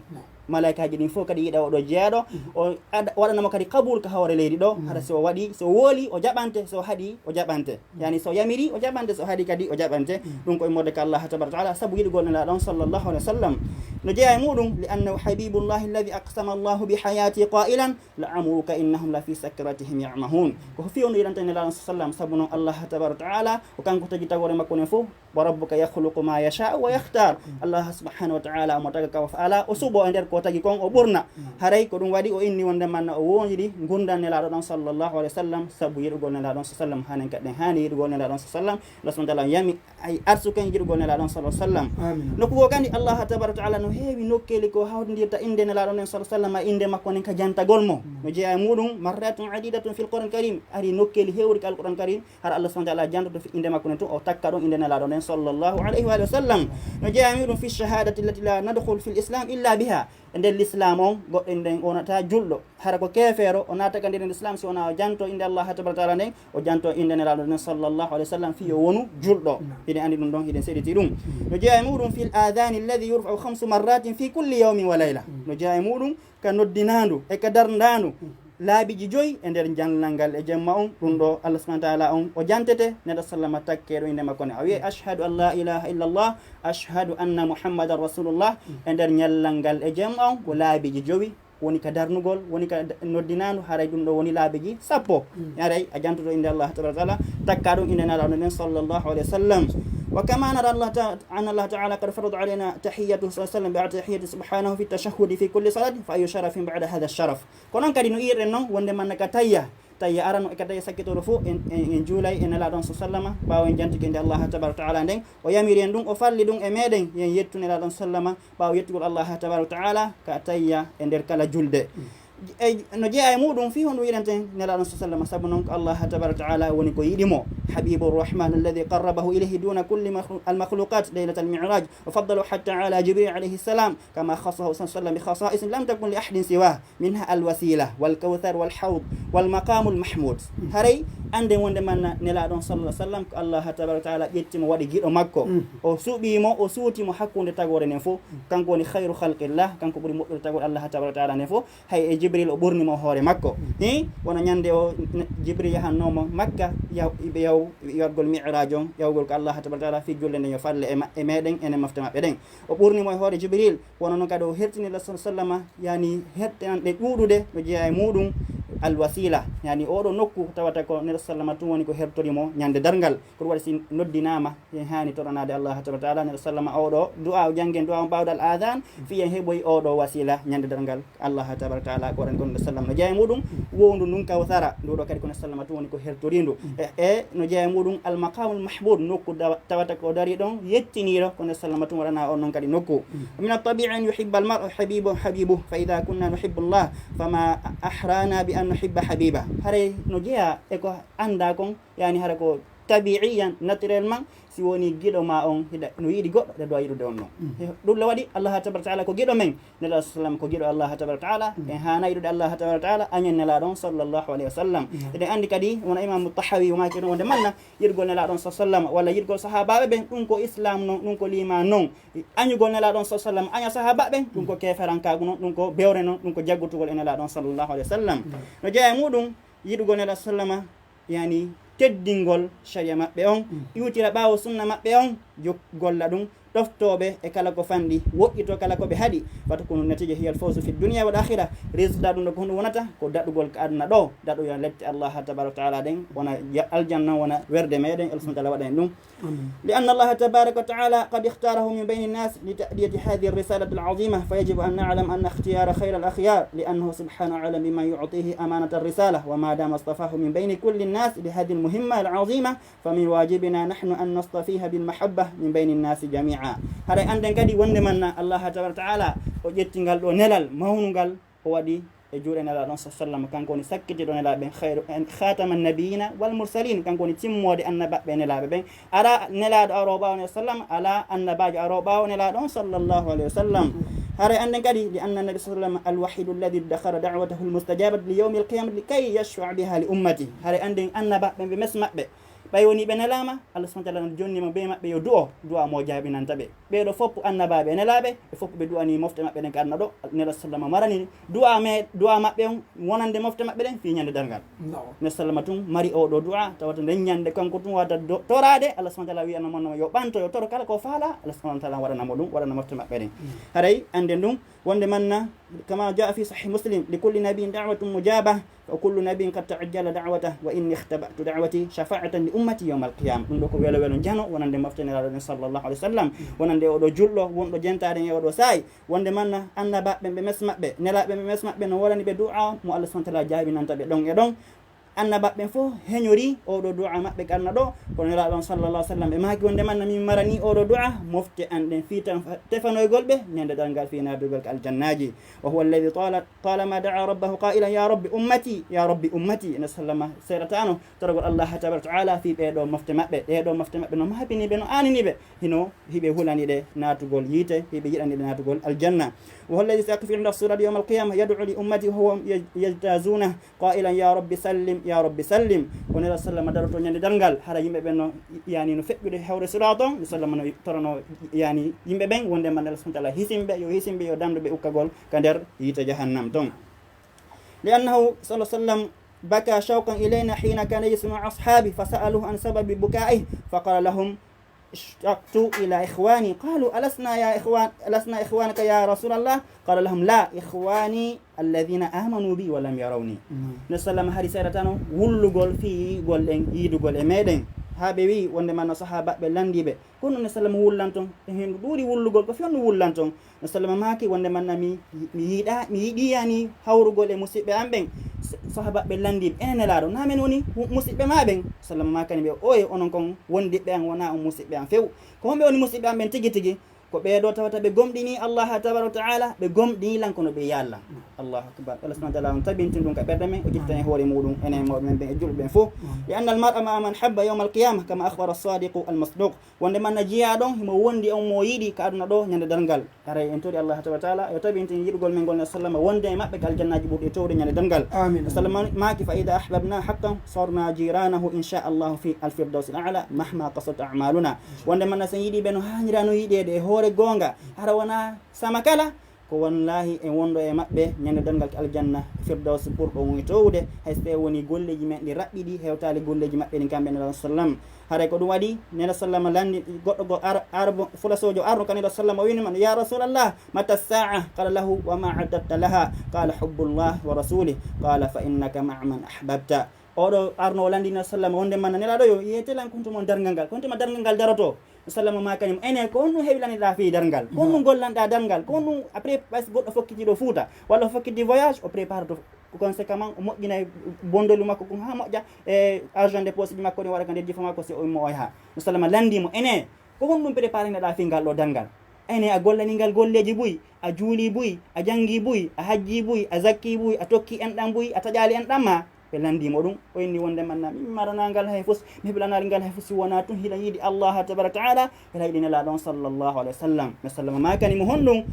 Malaikaaji ɗin fof kadi yiɗa oɗo jiyaaɗo, o ad-, waɗana mo kadi kabul ka hoore leydi ɗo, hara si o waɗi, si o wooli, o jaɓante, si o haɗi, o jaɓante. Yani si o yamiri, o jaɓante, si o haɗi kadi, o jaɓante. Ɗum ko immorde ka Allah tabaraka wa ta'ala, sabu yiɗugol Nelaaɗo on sallallahu alayhi wa sallam. No jeyaa e muɗum, li annahu habibullahi alladhi aqsama Allahu bi hayati qailan, la amruka innahum la fi sakratihim ya'mahun. Ko fii on yiɗanta Nelaaɗo on sallam, sabu non Allah tabaraka wa ta'ala, o kanko tagi tagoore makko nden fof, wa rabbuka yakhluqu ma yasha'u wa yakhtar. Allah subhanahu wa ta'ala omo taga ka o faalaa, o suɓo e nder ko tagi kon, o ɓurna. Haray ko ɗum waɗi o inni wonde manna o wonjidi ngurndan Nelaaɗo ɗon sallallahu alayhi wa sallam, sabu yiɗugol Nelaaɗo on sallallahu alayhi wa sallam, hanen kaɗen haani yiɗugol Nelaaɗo on sallallahu alayhi wa sallam. Allah subhanahu wa ta'ala yami ay arsuken yiɗugol Nelaaɗo on sallallahu alayhi wa sallam. Amin. Nokku goo kandi Allah tabaraka wa ta'ala no heewi nokkeeli ko hawtindirta innde Nelaaɗo nden sallallahu alayhi wa sallam e innde makko nden ka jantagol mo. No jeyaa e muɗum marratun adidatun fil Qur'an Karim, ari nokkeeli heewri ka Al-Qur'an Karim. Hara Allah subhanahu wa ta'ala jantoto fi innde makko nden tun, o takka ɗon innde Nelaaɗo nden sallallahu alayhi wa sallam. No jeyaa e muɗum fi shahadati allati la nadkhul fil Islam illa biha. E nder Lislaam on, goɗɗo nden wonata julɗo. Hara ko keefeero, o naata ka nder Lislaam si wonaa o janto innde Allah tabaraka wa ta'ala nden, o janto innde Nelaaɗo nden sallallahu alayhi wa sallam fii o wonu julɗo. Hiɗen anndi ɗum ɗon, hiɗen seediti ɗum. No jeyaa e muɗum fil adhani alladhi yurfa'u khamsu marratin fi kulli yawmin wa layla. No jeyaa e muɗum ka noddinaandu e ka darndaandu laabiiji joyi e nder njallal ngal e jemma on, ɗum ɗo Allah subhanahu wa ta'ala on o jantete, Nelaaɗo sallama takkee ɗo innde makko nde. A wi'ay, "Ashhadu an la ilaha illallah, ashhadu anna Muhammadan rasulullah," e nder njallal ngal e jemma on, ko laabiiji jowi woni ka darnugol, woni ka d-, noddinaandu, haray ɗum ɗo woni laabiiji sappo. Haray a jantoto innde Allah tabaraka wa ta'ala, takkaa ɗum innde Nelaaɗo nden sallallahu alayhi wa sallam. Wa kama nara Allah ta-, anna Allah ta'ala qad farada alayna tahiyyatahu sallallahu alayhi wa sallam bi tahiyyati subhanahu fi tashahhudi fi kulli salati, fa ayyu sharafin ba'da hadha sharaf. Ko non kadi no yi'irɗen non wonde manna ka tayya, tayya arano e ka tayya sakkitoro fof en, en, en juulay e Nelaaɗo on sallama, ɓaawo en jantuki innde Allah tabaraka wa ta'ala nden, o yamiri en ɗum, o farli ɗum e meɗen, yen yettu Nelaaɗo on sallama, ɓaawo yettugol Allah tabaraka wa ta'ala ka tayya e nder kala julde. E no jeyaa e muɗum fii honɗum yiɗanten Nelaaɗo on sallama, sabu non ko Allah tabaraka wa ta'ala woni ko yiɗi mo. حبيب الرحمن الذي قربه إليه دون كل مخلو-، المخلوقات ليلة المعراج، وفضله حتى على جبريل عليه السلام، كما خصه صلى الله عليه وسلم بخصائص لم تكن لأحد سواه، منها الوسيلة والكوثر والحوض والمقام المحمود. Haray annden wonde manna Nelaaɗo on sallallahu alaihi wasallam ko Allah tabaraka wa taala ƴetti mo waɗi giɗo makko. Mhm. O suɓii mo, o suuti mo hakkunde tagoore nden fof. Mhm. Kanko woni khayru khalqillah, kanko ɓuri moƴƴude tagoore Allah tabaraka wa taala nden fof. Hay e Jibril o ɓurni mo hoore makko. Mhm. Hi, wona ñande o, ne-, Jibril yahanno mo Makka, yaw-, ɓe yaw-, waɗgol mi'raaj on, yawgol ko Allah tabaraka wa taala fii julde nden yo falle e ma-, e meɗen, enen mofte maɓɓe ɗen. O ɓurni mo e hoore Jibril, wona noon kadi o hertini Rasul sallama, yani hertanɗe ɗuuɗude no jeyaa e muɗum alwasila. Yani oɗo nokku tawata ko Nelaaɗo sallama tun woni ko hertori mo ñande darngal. Ko ɗum waɗi si noddinaama, en haani toranaade Allah tabaraka wa taala. Nelaaɗo sallama oɗo du'a o janngen, du'a on ɓawdal adhan, fii en heɓoyi oɗo wasila ñande darngal. Allah tabaraka wa taala ko waɗani ko Nelaaɗo sallama no jeyaa e muɗum, wowndu ndun Kawsara, ndu ɗo kadi ko Nelaaɗo sallama tun woni ko hertorindu. E, e no jeyaa e muɗum al maqamul mahmud, nokku dawa-, tawata ko dari ɗon yettiniiɗo, ko Nelaaɗo sallama tun waɗana on non kadi nokku. Min at-tabi'i an yuhibba al mar'u habibu, habibu, fa idha kunna nuhibbu Allah, fama ahrana bi an nuhibba habiba. Haray no jeyaa e ko annda kon, yani hara ko tabi'iyan, naturellement, si woni giɗo ma on hiɗa, no yiɗi goɗɗo, ɗe ɗo yiɗude on non. Mm. E ɗum le waɗi, Allah tabaraka wa taala ko giɗo men, Nelaaɗo sallam ko giɗo Allah tabaraka wa taala, Mm. en haana yiɗude Allah tabaraka wa taala, añen Nelaaɗo on sallallahu alayhi wa sallam. Mm. Eɗen anndi kadi, wona Imaamu Tahawi, o maaki ɗum wonde manna, yiɗugol Nelaaɗo on sallallahu alayhi wa sallam, walla yiɗugol sahaabaaɓe ɓen, ɗum ko Islaam non, ɗum ko liimaan non. Añugol Nelaaɗo on sallallahu alayhi wa sallam, aña sahaabaaɓe ɓen, ɗum ko keeferankaagu non, ɗum ko bewre non, ɗum ko jaggutugol e Nelaaɗo on sallallahu alayhi wa sallam. Mm. No jeyaa e muɗum, yiɗugol Nelaaɗo sallama, yani teddingol sharia maɓɓe on, Mm. iwtira ɓaawo sunna maɓɓe on, jo-, golla ɗum, ɗoftooɓe e kala ko fanɗi, woɗɗitoo kala ko ɓe haɗi. Fatakunu natija hiya al fawzu fi dunya wal akhirah. Résultat ɗum ɗo ko honɗum wonata? Ko daɗugol ka aduna ɗo, daɗoya lette Allah tabaraka wa taala ɗen, wona ja-, aljanna, wona werde meɗen, Allah subhanahu wa taala waɗa en ɗum. آمين. لأن الله تبارك وتعالى قد اختاره من بين الناس لتأدية هذه الرسالة العظيمة، فيجب أن نعلم أن اختيار خير الأخيار، لأنه سبحانه أعلم بمن يعطيه أمانة الرسالة، وما دام اصطفاه من بين كل الناس لهذه المهمة العظيمة، فمن واجبنا نحن أن نصطفيه بالمحبة من بين الناس جميعا. Haray annden kadi wonde manna Allah tabaraka wa taala o ƴetti ngal ɗo nelal mawnungal, o waɗi e juuɗe Nelaaɗo on sallallahu alayhi wa sallam, kanko woni sakkitiiɗo nelaaɓe ɓen, khayru, en, khatama nabiyina wal mursalin, kanko woni timmoode annabaaɓe e nelaaɓe ɓen. Alaa nelaaɗo aroo ɓaawo Nelaaɗo sallam, alaa annabaajo aroo ɓaawo Nelaaɗo on sallallahu alayhi wa sallam. Haray annden kadi, li anna nabi sallallahu alayhi wa sallam al wahidu alladhi iddakhara da'watahu al mustajabata li yawmi al qiyamati likay yashfa'a biha li ummati. Haray annden annabaaɓe ɓen ɓe mes maɓɓe, ɓay woni ɓe nelaama, Allah subhanahu wa taala no jonni mo bee maɓɓe yo du'o, du'a mo jaabinanta ɓe. Ɓee ɗo foppu annabaaɓe e nelaaɓe, ɓe foppu ɓe du'ani mofte maɓɓe ɗen ka aduna ɗo, Nelaaɗo sallama marani du'a me-, du'a maɓɓe on wonande mofte maɓɓe ɗen fii ñande darngal. No. Nelaaɗo sallama tun mari oo ɗoo du'a, tawata nden ñande kanko tun wata do-, toraade, Allah subhanahu wa taala wi'ana mo no yo ɓanto, yo toro kala ko faala, Allah subhanahu wa taala waɗana mo ɗum, waɗana mofte maɓɓe ɗen. Mm. Haray annden ɗum, wonde manna, kama jaa fi sahih Muslim, li kulli nabiyyin da'watun mujaba, wa kullu nabiyyin qad ta'ajjala da'watahu, wa inni ikhtaba'tu da'wati shafa'atan li ummati yawmal qiyamah. Ɗum ɗo ko welo welo njano wonande mofte Nelaaɗo ɗen sallallahu alayhi wa sallam, wonande oo ɗoo julɗo wonɗo jentaade e oo ɗoo saa'i, wonde manna annabaaɓe ɓen ɓe mes maɓɓe, nelaaɓe ɓen ɓe mes maɓɓe no waɗani ɓe du'a mo Allah subhanahu wa taala jaabinanta ɓe ɗon e ɗon. Annabaaɓe ɓen fof heñorii oo ɗoo du'a maɓɓe ka aduna ɗo, kono Nelaaɗo on sallallahu alayhi wa sallam ɓe maaki wonde manna min maranii oo ɗoo du'a mofte an ɗen fii tan tefanoygol ɓe ñande darngal fii naatugol ka aljannaaji. وهو الذي طال-، طالما دعا ربه قائلا: يا رب أمتي، يا رب أمتي. Nelaaɗo sallama seerataano torogol Allah tabaraka wa taala fii ɓee ɗoo mofte maɓɓe. Ɗee ɗoo mofte maɓɓe no maapini ɓe, no aanini ɓe. Hino hiɓe hulani ɗe naatugol yiite, hiɓe yiɗani ɗe naatugol aljanna. وهو الذي سيقف عند الصراط يوم القيامة يدعو لأمته وهم يج-، يجتازونه قائلا: يا رب سلم، يا رب سلم. Ko Nelaaɗo sallama daroto ñande darngal, hara yimɓe ɓen no, yani, no feƴƴude hewre siraat on, Nelaaɗo sallama no torano, yani, yimɓe ɓen wonde manna Allah subhanahu wa taala hisin ɓe, yo hisin ɓe, yo dandu ɓe ukkagol ka nder yiite jahannam ton. لأنه صلى الله عليه وسلم بكى شوقا إلينا حين كان يجلس مع أصحابه فسألوه عن سبب بكائه فقال لهم: اشتقت إلى إخواني. قالوا: ألسنا يا إخوان، ألسنا إخوانك يا رسول الله؟ قال لهم: لا، إخواني الذين آمنوا بي ولم يروني. Mm. Nelaaɗo sallama hari seeɗa tan o wullugol fii yi'ugol en, yiidugol e meɗen. Haa ɓe wi'i wonde manna sahaabaaɓe landiiɓe. Kono Nelaaɗo sallama wullanton, e hino ɗuuɗi wullugol, ko fewndo wullanton. Nelaaɗo sallama maaki wonde manna mi, mi yiɗa, mi yiɗi yani hawrugol e musiɓɓe am ɓen. S-, sahaabaaɓe landiiɓe, enen Nelaaɗo, naa men woni hu-, musiɓɓe maa ɓen? Sallama maakani ɓe, oye, onon kon wondiɓɓe am, wonaa on musiɓɓe am few. Ko homɓe woni musiɓɓe am ɓen tigi tigi? Ko ɓee ɗoo tawata ɓe gomɗinii Allah tabaraka wa taala, ɓe gomɗinii lan kono ɓe yalla. Allahu akbar. Allah subhanahu wa taala on tabintin ɗum ka ɓerɗe men, o ƴetta e hoore muɗum, enen mawɓe men ɓen e julɓe ɓen fof. Li anna al mar'a ma'a man habba yawma al qiyama, kama akhbara as-sadiqu al masduq. Wonde man na jiyaaɗo on, himo wondi on mo yiɗi ka aduna ɗo, ñande darngal. Haray en tori Allah tabaraka wa taala, yo tabintin yiɗugol men ngol ne sallama, wonde e maɓɓe ka aljannaaji ɓurɗi towde ñande darngal. Amin. Sallama maaki, fa ida ahbabna haqqan sarna jiranahu insha Allahu fi al firdaus al a'la mahma qasat a'maluna. Wonde man na sen yiɗi ɓe no haanira no yiɗeede e hoore goonga, hara wona sama kala, ko wallahi e wondo e maɓɓe ñande darngal ka aljanna firdaus ɓurɗo on e towde, hay so tawi woni golleeji men ɗi raɓɓiɗi hewtaali golleeji maɓɓe ɗin kamɓe Nela sallam. Haray ko ɗum waɗi Nela sallama lanndi goɗɗo go ar-, arabo fulasoojo arno ka Nela sallama o wini man, ya rasulallah, mata saa? Qala lahu, wa ma addatta laha? Qala hubbullah wa rasulih. Qala fa innaka ma'a man ahbabta. Oɗo arno o lanndi Nela sallama wonde man na Nela ɗo yo yete lan kuntu mon darngal ngal, kuntu ma darngal ngal daroto. Sallama maakani mo, ene ko honɗum heɓilaniɗaa fii darngal? Ko honɗum gollanɗaa darngal? Ko honɗum après, ɓay so goɗɗo fokkitiiɗo Fuuta walla o fokkiti voyage, o prépare to conséquemment, o moƴƴina e bondolu makko kon haa moƴƴa, e argent de poche ji makko ɗin waɗa ka nder jifa makko si o immo o yaha. No sallama lanndii mo, ene ko honɗum préparaniɗaa fii ngal ɗoo darngal? Ene a gollanii ngal golleeji buy, a juulii buy, a janngii buy, a hajjii buy, a zakkii buy, a tokkii enɗam buy, a taƴaali enɗam maa? Ɓe lanndii mo ɗum, o inni wonde man na min maranaa ngal hay fus, mi heɓilanaali ngal hay fus si wonaa tun hiɗa yiɗi Allah tabaraka wa taala, hiɗa yiɗi Nelaaɗo on sallallahu alayhi wa sallam. No sallama maakani mo honɗum?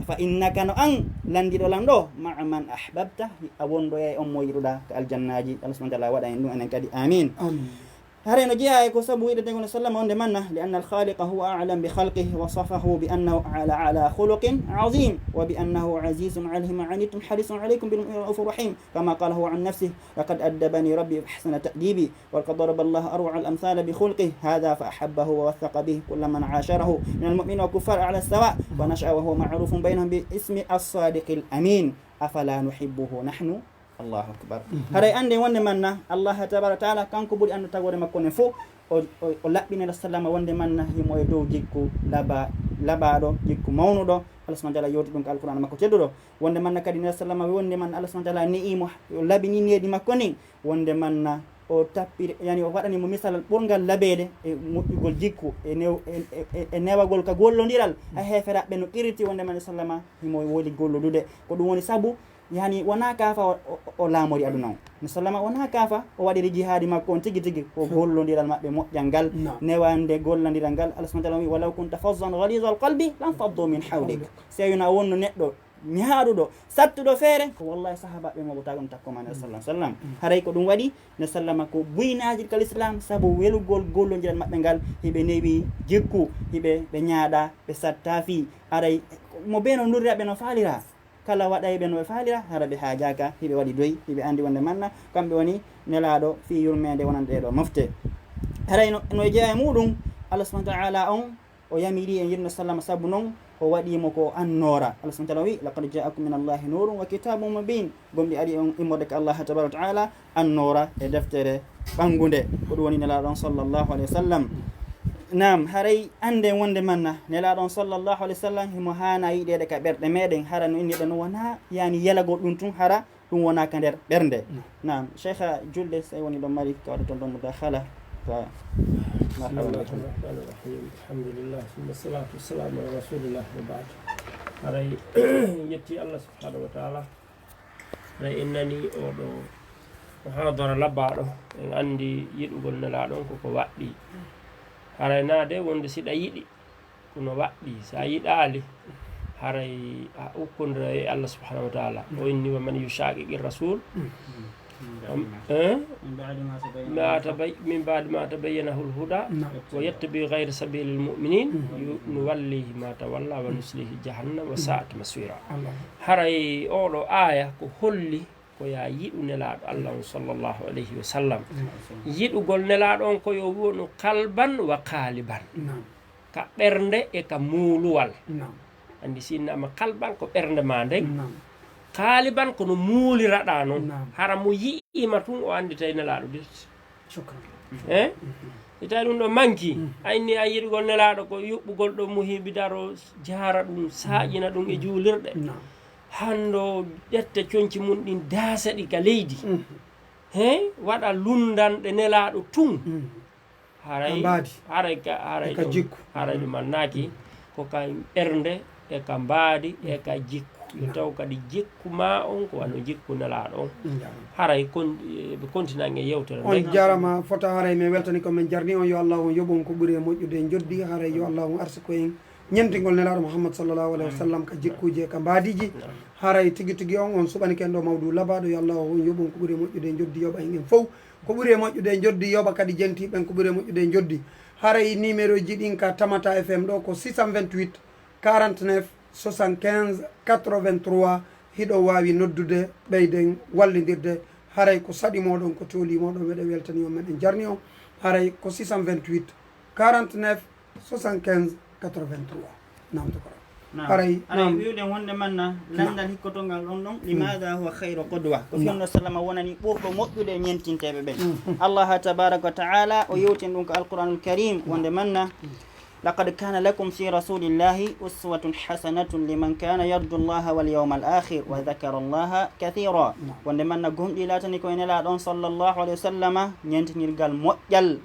Fa innaka, no an lanndiiɗo lan ɗoo, ma'a man ahbabta, a wondoya e on mo yiɗuɗaa ka aljannaaji. Allah subhanahu wa taala waɗa en ɗum enen kadi. Amin. Amin. Haray no jeyaa e ko sabu wiɗetee ko no sallama wonde man na, li anna al khaliqa huwa a'lam bi khalqihi, wasafahu bi annahu ala, ala khuluqin azim, wa bi annahu azizun alayhi ma anittum, harisun alaykum bil mu'minina raufur rahim. Kama qala huwa an nafsihi, laqad addabani rabbi fa ahsana ta'dibi. Wa laqad daraba Allahu arwa al amthala bi khulqihi hadha fa ahabbahu wa wathaqa bihi kulla man asharahu min al mu'minina wal kuffar ala sawa, wa nasha'a wa huwa ma'rufun baynahum bi ismi as-sadiqil amin. Afala nuhibbuhu nahnu? Allahu akbar. Haray annden wonde man na Allah tabaraka wa taala kanko ɓuri anndu tagoore makko nden fof. O, o, o laɓɓi Nela sallama wonde man na himo e dow jikku laba-, laɓaaɗo, jikku mawnuɗo. Allah subhanahu wa taala yewti ɗum ko Alqur'aana makko tedduɗo. Wonde man na kadi Nela sallama wonde man na Allah subhanahu wa taala ne'i mo, o laɓini needi makko ndin. Wonde man na o tappiri, yani o waɗani mo misal ɓurngal laɓeede e moƴƴugol jikku, e new-, e, e, e, e newagol ka gollondiral. Hay heeferaaɓe no qiriti wonde man sallama himo weli gollodude. Ko ɗum woni sabu, yani wonaa kaafa o, o, o laamori aduna on. No sallama wonaa kaafa o waɗiri jihaadi makko on tigi tigi, ko gollondiral maɓɓe moƴƴal ngal, newande gollondiral ngal. Allah subhanahu wa taala wi, walaw kunta fazzan ghalizal qalbi lan faddu min hawlik. Si a wona wonno neɗɗo ñaaɗuɗo, sattuɗo feere, ko wallahi sahaabaaɓe mo ɓotaako no takko ma Nela sallallahu alayhi wa sallam. Haray ko ɗum waɗi Nela sallama ko buynaaji ka l'islam sabu welugol gollondiral maɓɓe ngal, hiɓe newi jikku, hiɓe, ɓe ñaaɗa, ɓe satta fii. Haray mo bee no nurira ɓe no faalira. Kala waɗayɓe no ɓe faalira, hara ɓe haajaaka, hiɓe waɗi doy, hiɓe anndi wonde man na, kamɓe woni Nelaaɗo fii yurmeende wonande ɗee ɗoo mofte. Haray no, no jeyaa e muɗum, Allah subhanahu wa taala on, o yamiri en yiɗno sallama, sabu non o waɗi mo ko annoora. Allah subhanahu wa taala wi, laqad jaakum min Allahi nurun wa kitabun mubin. Gomɗi ari on immorde ka Allah tabaraka wa taala, annoora e deftere ɓanngunde. Ko ɗum woni Nelaaɗo on sallallahu alayhi wa sallam. Naam, haray annden wonde man na, Nelaaɗo on sallallahu alayhi wa sallam, himo haana yiɗeede ka ɓerɗe meɗen, hara no inni ɗo no wona, yani yelagol ɗum tun, hara ɗum wona ka nder ɓernde. Naam. Naam, Sheikha julde, so woni ɗon mari ka waɗa ton ɗon mudakhala, fa, marhaban bikum. Bismillahir rahmanir rahim. Alhamdulillah, summa salatu wassalamu ala rasulillah wa ba'd. Haray yetti Allah subhanahu wa taala. Haray en nani oɗo muhadara laɓɓaaɗo, en anndi yiɗugol Nelaaɗo on ko ko waɗɗii. Haray naa de wonde siɗa yiɗi, kono waɗɗii. So a yiɗaali, haray a ukkondira e Allah subhanahu wa taala. O inni, wa man yushaqiqi rasul, am, eh? Min ba'di ma tabayyana, ma tabay-, min ba'di ma tabayyana lahul huda, wa yattabi ghayra sabilil mu'minin, yu-, nuwallihi ma tawalla wa nuslihi jahannam wa sa'at masira. Haray oɗo aaya ko holli ko yaa yiɗu Nelaaɗo Allah on sallallahu alayhi wa sallam. Yiɗugol Nelaaɗo on ko yo wonu qalban wa qaliban. Naam. Ka ɓernde e ka muuluwal. Naam. Anndi si innama qalban ko ɓernde ma nden. Naam. Qaliban ko no muuliraɗaa non. Naam. Hara mo yi'ii ma tun o annditay Nelaaɗo dirti. Shukran. Eh? Mhm. Si tawi ɗum ɗo manki, mhm, a inni a yiɗugol Nelaaɗo ko yuɓɓugol ɗo muhibi daro, jaara ɗum, saaƴina ɗum e juulirɗe. Naam. Hannde o ƴetta conci mum ɗin, daasa ɗi ka leydi. Mhm. He, waɗa lunndanɗe Nelaaɗo tun. Mhm. Haray, ka mbaadi, haray ka, haray e ka ɗum, jikku, haray ɗum annaaki. Ko ka ɓernde, e ka mbaadi, e ka jikku. Yo taw kadi jikku ma on ko wano jikku Nelaaɗo on. Haray kon, eh, ɓe kontinange yewtere On jarama fota, haray min weltani ko min jarni on, yo Allah on yoɓon ko ɓuri e moƴƴude e joddi, haray yo Allah on arsi ko en ñentingol Nelaaɗo Muhammad sallallahu alayhi wa sallam ka jikkuji e ka mbaadiji. Haray tigi tigi on, on suɓani ken ɗo mawdu labaɗo, yo Allah on yoɓon ko ɓuri e moƴƴude e joddi, yoɓa en en fow ko ɓuri e moƴƴude e joddi, yoɓa kadi jenti ɓen ko ɓuri e moƴƴude e joddi. Haray numéro ji ɗin ka Tamata F M ɗo ko six cent vingt-huit, quarante-neuf, soixante-quinze, quatre-vingt-trois. Hiɗo waawi noddude, ɓeyden wallindirde. Haray ko saɗi moɗon, ko tooli moɗon, meɗen weltani on, meɗen jarni on. Haray ko six cent vingt-huit, quarante-neuf, soixante-quinze, quatre-vingt-trois. Namto ko Naam. Haray, haray naam. Wi'uɗen wonde manna, lanndal hikkotongal ɗon ɗon, limaada huwa khayru qudwa. Ko fii honno sallama wonani ɓurɗo moƴƴude e ñentinteeɓe ɓen. Allah tabaraka wa ta'ala o yewtin ɗum ko Alquranul Karim, wonde manna, لقد كان لكم في رسول الله أسوة حسنة لمن كان يرجو الله واليوم الآخر وذكر الله كثيرا. Wonde manna gomɗii laatani ko e Nelaaɗo on sallallahu alayhi wa sallama ñentinirgal moƴƴal.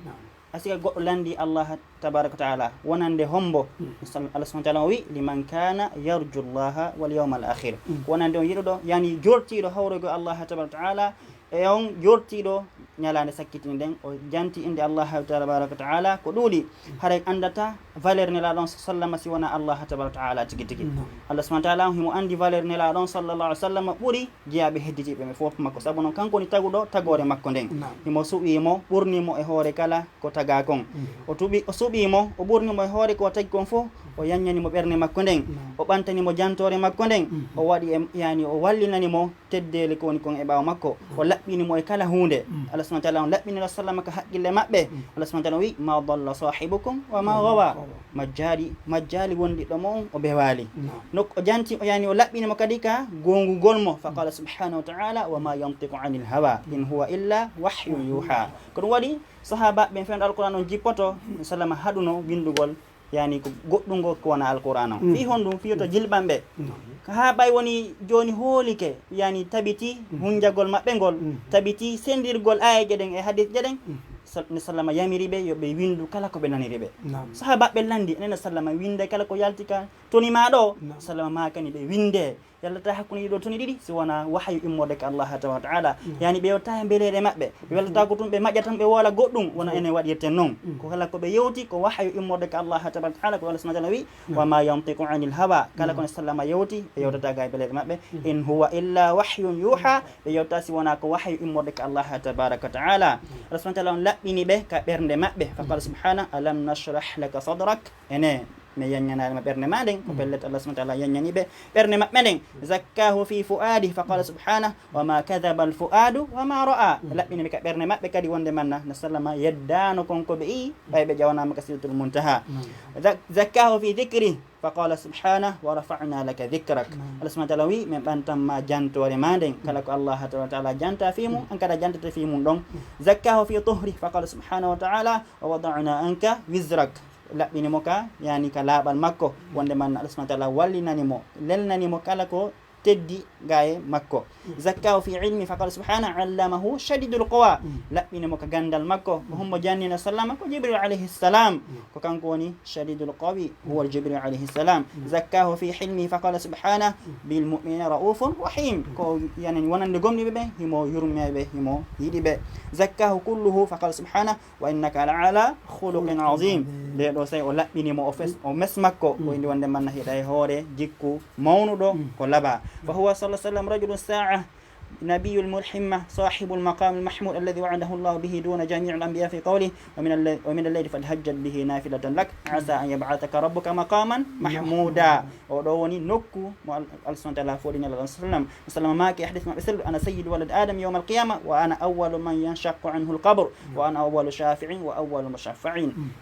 A sika goɗɗo lanndii Allah tabaraka wa ta'ala, wonande hombo? Allah subhanahu wa ta'ala o wi, لمن كان يرجو الله واليوم الآخر. Wonande on yiɗuɗo, yani jortiiɗo hawroygo Allah tabaraka wa ta'ala, e on jortiiɗo ñalaande sakkitinde nden, o janti innde Allah tabaraka wa ta'ala ko ɗuuɗi. Haray anndata valeur Nelaaɗo on sallama si wona Allah tabaraka wa ta'ala tigi tigi. Allah subhanahu wa ta'ala on himo anndi valeur Nelaaɗo on sallallahu alayhi wa sallam ɓuri jiyaaɓe hedditiiɓe ɓe fof makko. Sabu non kanko woni taguɗo tagoore makko nden. Himo suɓii mo, ɓurni mo e hoore kala ko tagaa kon. O tuɓi, o suɓii mo, o ɓurni mo e hoore ko o tagi kon fof, o yanñani mo ɓernde makko nden, o ɓantani mo jantoore makko nden, o waɗi e, yani, o wallinani mo teddeele ko woni kon e ɓaawo makko. O laɓɓini mo e kala huunde. Allah subhanahu wa ta'ala on laɓɓini Rasul sallama ka haqqille maɓɓe. Allah subhanahu wa ta'ala wi, ما ضل صاحبكم وما غوى. Majjaali, majjaali wondiɗɗo mo on, o bewaali. Nokku o janti, o yani, o laɓɓini mo kadi ka goongugol mo. فقال سبحانه وتعالى: وما ينطق عن الهوى إن هو إلا وحي يوحى. Ko ɗum waɗi sahaabaaɓe ɓen fewndo Alqur'aan on jippoto, sallama haɗuno winndugol, yani ko goɗɗungo ko wona Alqur'aan on. Fii honɗum? Fii to jilɓanɓe. Ka haa ɓay woni jooni hoolike, yani tabiti hunjagol maɓɓe ngol, tabiti sendirgol aayeeje ɗen e hadiisje ɗen. Sal-, ne sallama yamiri ɓe yo ɓe winndu kala ko ɓe naniri ɓe. Sahaabaaɓe lanndi, enen sallama winnde kala ko yalti ka toni maa ɗo, sallama maakani ɓe winnde. Yaltata hakkunde ɗiɗo toni ɗiɗi si wonaa wahayu immorde ka Allah tabaraka wa ta'ala. Yani ɓe yewta e mbeleeɗe maɓɓe. Ɓe weltata ko tun ɓe maƴƴa tan ɓe woola goɗɗum, wona enen waɗirten non. Ko kala ko ɓe yewti ko wahayu immorde ka Allah tabaraka wa ta'ala, ko Allah subhanahu wa ta'ala wi, وما ينطق عن الهوى. Kala ko ne sallama yewti, ɓe yewtata ga e mbeleeɗe maɓɓe. إن هو إلا وحي يوحى. Ɓe yewta si wonaa ko wahayu immorde ka Allah tabaraka wa ta'ala. Allah subhanahu wa ta'ala on laɓɓini ɓe ka ɓernde maɓɓe. فقال سبحانه: ألم نشرح لك صدرك. Ene, mi yanñanaali ma ɓernde ma nden, ko pellet Allah subhanahu wa ta'ala yanñani ɓe ɓernde maɓɓe nden. زكاه في فؤاده، فقال سبحانه: وما كذب الفؤاد وما رأى. Laɓɓini ɓe ka ɓernde maɓɓe kadi wonde manna, ne sallama yeddaano kon ko ɓe ii, ɓay ɓe ƴawanaama ka Sidratul Muntaha. زك-، زكاه في ذكره، فقال سبحانه: ورفعنا لك ذكرك. Allah subhanahu wa ta'ala wi, min ɓantan ma jantoore ma nden, kala ko Allah tabaraka wa ta'ala janta fii mum, an kadi a jantete fii mum ɗon. زكاه في طهره، فقال سبحانه وتعالى: ووضعنا عنك وزرك. Laɓɓini mo ka, yani ka laaɓal makko, wonde manna Allah subhanahu wa ta'ala wallinani mo, lelnani mo kala ko teddi ga e makko. زكاه في علمه، فقال سبحانه: علمه شديد القوى. Laɓɓini mo ka ganndal makko, ko hombo jannina sallama? Ko Jibril alayhi salam. Ko kanko woni شديد القوى، هو جبريل عليه السلام. زكاه في حلمه، فقال سبحانه: بالمؤمنين رؤوف رحيم. Ko yani wonande gomɗiiɓe ɓe, himo yurmeeɓe, himo yiɗi ɓe. زكاه كله، فقال سبحانه: وإنك لعلى خلق عظيم. Nde ɗo sey o laɓɓini mo, o fes-, o mes makko, o inni wonde manna hiɗa e hoore jikku mawnuɗo ko laaɓa. فهو صلى الله عليه وسلم رجل الساعة، نبي الملحمة، صاحب المقام المحمود الذي وعده الله به دون جميع الأنبياء في قوله: ومن الليل، ومن الليل فتهجد به نافلة لك عسى أن يبعثك ربك مقاما محمودا. O ɗo woni nokku mo Al-, Allah subhanahu wa ta'ala foɗini Nelaaɗo sallam. Sallama maaki e hadiis maɓɓe selluɗo: أنا سيد ولد آدم يوم القيامة وأنا أول من ينشق عنه القبر وأنا أول شافع وأول مشفع.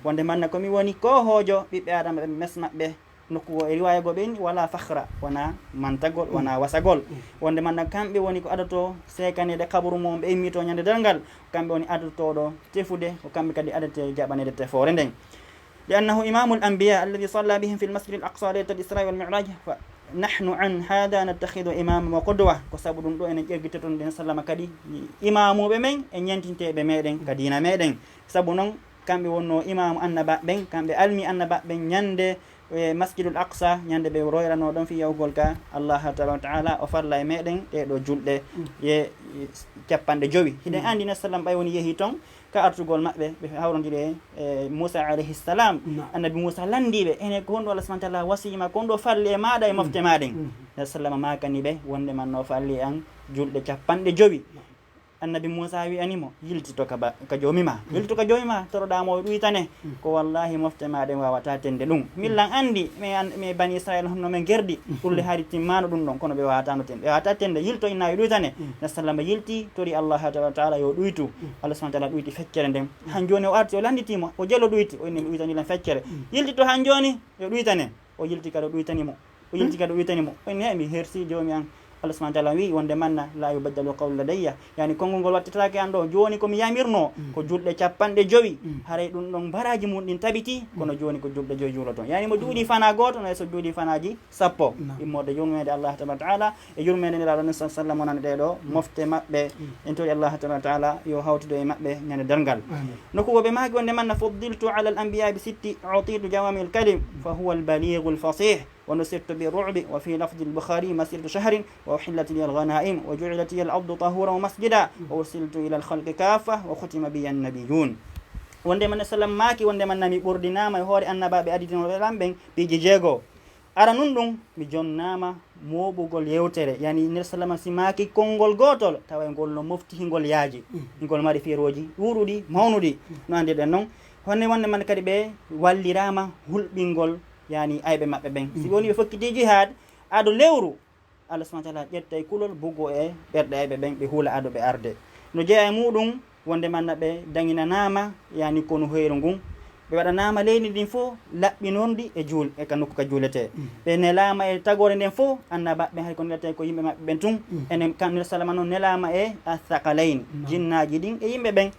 Wonde manna ko mi woni koohoojo ɓiɓɓe Aadama ɓe mes maɓɓe. Nokku o e riwaaya goo ɓe inni: ولا فخر, wona mantagol, wona wasagol. Wonde manna kamɓe woni ko adotoo seekaneede qaburu mum, ɓe immitoo ñande darngal, kamɓe woni adotooɗo tefude, ko kamɓe kadi adotee jaɓaneede tefoore nden. لأنه إمام الأنبياء الذي صلى بهم في المسجد الأقصى ليلة الإسراء والمعراج، فنحن عن هذا نتخذ إماما وقدوة. Ko sabu ɗum ɗo enen ƴeggitoton nden sallama kadi imaamuuɓe men e ñentinteeɓe meɗen ka diina meɗen. Sabu non kamɓe wonnoo imaamu annabaaɓe ɓen, kamɓe almi annabaaɓe ɓen ñande e Masjidul Aqsa, ñande ɓe royrano ɗon fii yahugol ka Allah tabaraka wa taala, o farla e meɗen ɗee ɗoo julɗe ye capanɗe jowi. Hiɗen anndi ne sallam ɓay woni yehi ton ka artugol maɓɓe, ɓe hawrondiri e, e Muusa alayhi salam. Annabi Muusa lanndii ɓe, ene ko honɗum Allah subhanahu wa taala wasiyii ma, ko honɗum farli e maaɗa e mofte maaɗen? Ne sallam maakani ɓe wonde man no farli e an julɗe capanɗe jowi. Annabi Muusa wi'ani mo, "Yiltito ka ba-, ka Joomi ma. Yiltito ka Joomi ma, toroɗaa mo o ɗuytane." Ko wallahi mofte maaɗen waawataa tende ɗum. Millan anndi, mi an-, mi bani Israila honno men gerdi. Ɗum le hari timmaano ɗum ɗon, kono ɓe waawataano tende. Ɓe waawataa tende, yilto inna yo ɗuytane. Ne sallam yilti, tori Allah tabaraka wa taala yo ɗuytu. Allah subhanahu wa taala ɗuyti feccere nden. Han jooni o arti, o lannditi mo, o jelo ɗuyti, o inni mi ɗuytani lan feccere. Yiltito han jooni, yo ɗuytane. O yilti kadi o ɗuytani mo. O yilti kadi o ɗuytani mo. O inni, "He, mi hersi Joomi an." Allah subhanahu wa taala wi'i wonde manna, "La yubaddalu qawli ladayya." Yani konngol ngol wattetaake an ɗo. Jooni ko mi yamirno, ko julɗe capanɗe jowi. Haray ɗum ɗon baraaji mum ɗin tabiti, kono jooni ko julɗe jowi juuloton. Yani mo juuɗi fana gooto, no e so juuɗi fanaaji sappo. Immorde yurmeende Allah tabaraka wa taala, e yurmeende Nelaaɗo nden sallam wonani ɗee ɗoo mofte maɓɓe. En tori Allah tabaraka wa taala yo hawtido e maɓɓe ñande darngal. Nokku go ɓe maaki wonde manna, "Fuddiltu ala al anbiya bi sitti, utitu jawami al kalim, fa huwa al balighu al fasih, wa nusirtu bi ru'bi, wa fi lafdi al Bukhari, masirtu shahrin, wa uhillat liya al ghanaim, wa ju'ilat liya al ardu tahuran wa masjida, wa ursiltu ila al khalqi kaffa, wa khutima biya an nabiyun." Wonde manna sallam maaki wonde manna mi ɓurdinaama e hoore annabaaɓe aditinoɓe lan ɓen piiji jeego. Aranun ɗum, mi jonnaama mooɓugol yewtere, yani Nelaaɗo sallam si maaki konngol gootol, tawa e ngol no mofti hingol yaaji, hingol mari firooji ɗuuɗuɗi, mawnuɗi, no anndirɗen non. Honno wonde man kadi ɓe walliraama hulɓingol, yani ayɓe maɓɓe ɓen. Si ɓe woni ɓe fokkiti jihaad, ado lewru, Allah subhanahu wa taala ƴettay kulol bugo e ɓerɗe ayɓe ɓen, ɓe hula ado ɓe arde. No jeyaa e muɗum, wonde manna ɓe dañinanaama, yani konu hoyru ngun. Ɓe waɗanaama leydi ndin fof laɓɓinorndi e juul-, e ka nokku ka juuletee. Ɓe nelaama e tagoore nden fof, annabaaɓe ɓen hay ko neletee ko yimɓe maɓɓe ɓen tun. Enen kam, Nelaaɗo sallam noon nelaama e athaqalayn, jinnaaji ɗin e yimɓe ɓen.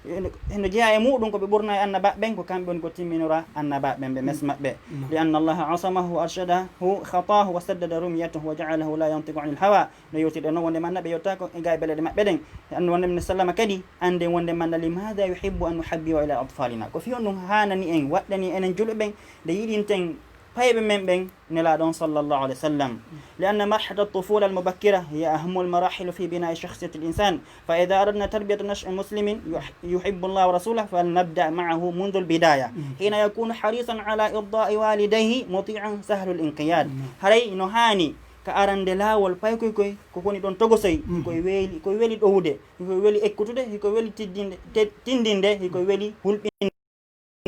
Heno, heno jeyaa e muɗum ko ɓe ɓurna e annabaaɓe ɓen, ko kamɓe woni ko timminora annabaaɓe ɓen, ɓe mes maɓɓe. Li anna Allaha asamahu wa arshadahu khatahu wa saddada rumyatahu wa ja'alahu la yantiqu anil hawa. No yewtirɗen noon wonde manna ɓe yettaako e gaa e beleɗe maɓɓe ɗen. Annde wonde men sallama kadi, annden wonde manna, limada yuhibbu an nuhabbiwa ila atfalina? Ko fii honɗum haanani en, waɗɗani enen julɓe ɓen, nde yiɗinten payɓe men ɓen, Nelaaɗo on sallallahu alayhi wa sallam. Li anna marhala tufula al mubakkira hiya ahammu al marahil fi binai shakhsiyati al insan. Fa ida aradna tarbiyata nashi muslimin yuh-, yuhibbu Allah wa rasulahu, fal nabda maahu mundu al bidaya. Hina yakunu harisan ala irdai walidayhi mutian sahlu al inqiyad. Haray no haani ka arande laawol paykoy koy, ko woni ɗon togosoy, koye weeli, koye weli ɗowude, hiko weli ekkutude, hiko weli tiddinde, te-, tindinde, hiko weli hulɓinde.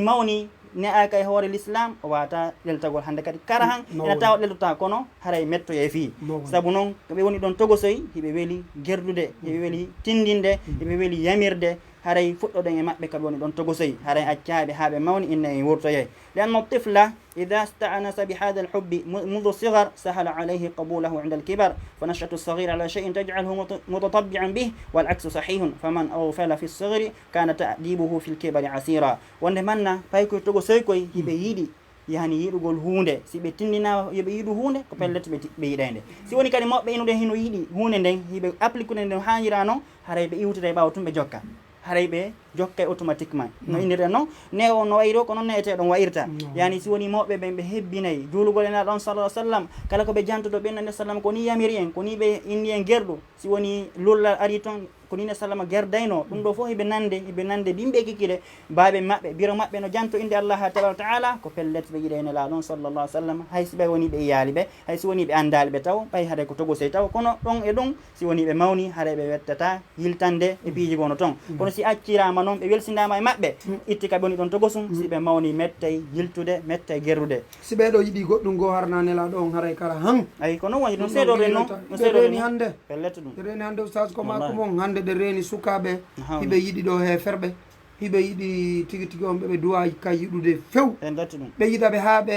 Mawni ne'aaka e hoore Lislaam, o waawataa ɗeltagol hannde kadi. Kara han, ena tawa ɗeltotaa, kono haray mettoyee fii. Sabu noon, ko ɓe woni ɗon togosoy, hiɓe weli gerdude, hiɓe weli tindinde, hiɓe weli yamirde, haray fuɗɗoɗen e maɓɓe ka ɓe woni ɗon togosoy, haray accaaɓe haa ɓe mawni, inna en wurtoyee. Li anna tifla ida sta'anasa bi hada al hubbi mu-, mundu sigar, sahala alayhi qabulahu inda al kibar, fa nashatu sagir ala shay'in taj'aluhu muta-, mutatabbi'an bih, wal aksu sahihun, faman aghfala fi sigri kana ta'dibuhu fi al kibari asira. Wonde manna, paykoy togosoy koy hiɓe yiɗi, yani yiɗugol huunde. Si ɓe tindinaama yo ɓe yiɗu huunde, ko pellet ɓe ti-, ɓe yiɗay nde. Si woni kadi mawɓe inude hino yiɗi huunde nden, hiɓe applikude nde no haanira non, haray ɓe iwtida e ɓaawo tun ɓe jokka. Haray ɓe jokkay automatiquement. No innirɗen non, ne o no wayri o, ko non ne'eteeɗo on wa'irta. Yani si woni mawɓe ɓen ɓe hebbinay juulugol e Nelaaɗo on sallallahu alayhi wa sallam, kala ko ɓe jantoto ɓen Nelaaɗo sallam ko ni yamiri en, ko ni ɓe inni en gerɗo. Si woni lullal ari ton, ko ni Nelaaɗo sallam gerdayno. Ɗum ɗo fof hiɓe nande, hiɓe nande bimɓe kikiɗe, baaɓe maɓɓe, biro maɓɓe no janto innde Allah tabaraka wa taala, ko pellet ɓe yiɗay Nelaaɗo on sallallahu alayhi wa sallam, hay si ɓe woni ɓe iyaali ɓe, hay si woni ɓe anndaali ɓe taw, ɓay haray ko togosoy taw, kono ɗon e ɗum, si woni ɓe mawni, haray ɓe wettata yiltande e piiji gono ton. Kono si acciraama noon, ɓe welsindaama e maɓɓe, itti ka ɓe woni ɗon togosum, si ɓe mawni, mettay yiltude, mettay gerrude. Si ɓee ɗoo yiɗi goɗɗum goo harana Nelaaɗo on, haray kara han. Ay, ko noon woni, ɗum seedooɓe noon, ɗum seedooɓe noon. Hannde. Pellet ɗum. Ɓe reeni hannde, Oustaz, ko maa ko mon hannde, ɓe reeni sukaaɓe, hiɓe yiɗi ɗo heeferɓe. Hiɓe yiɗi tigi tigi on ɓe, ɓe duwa ka yiɗude few. Ɓe yiɗa ɓe haa ɓe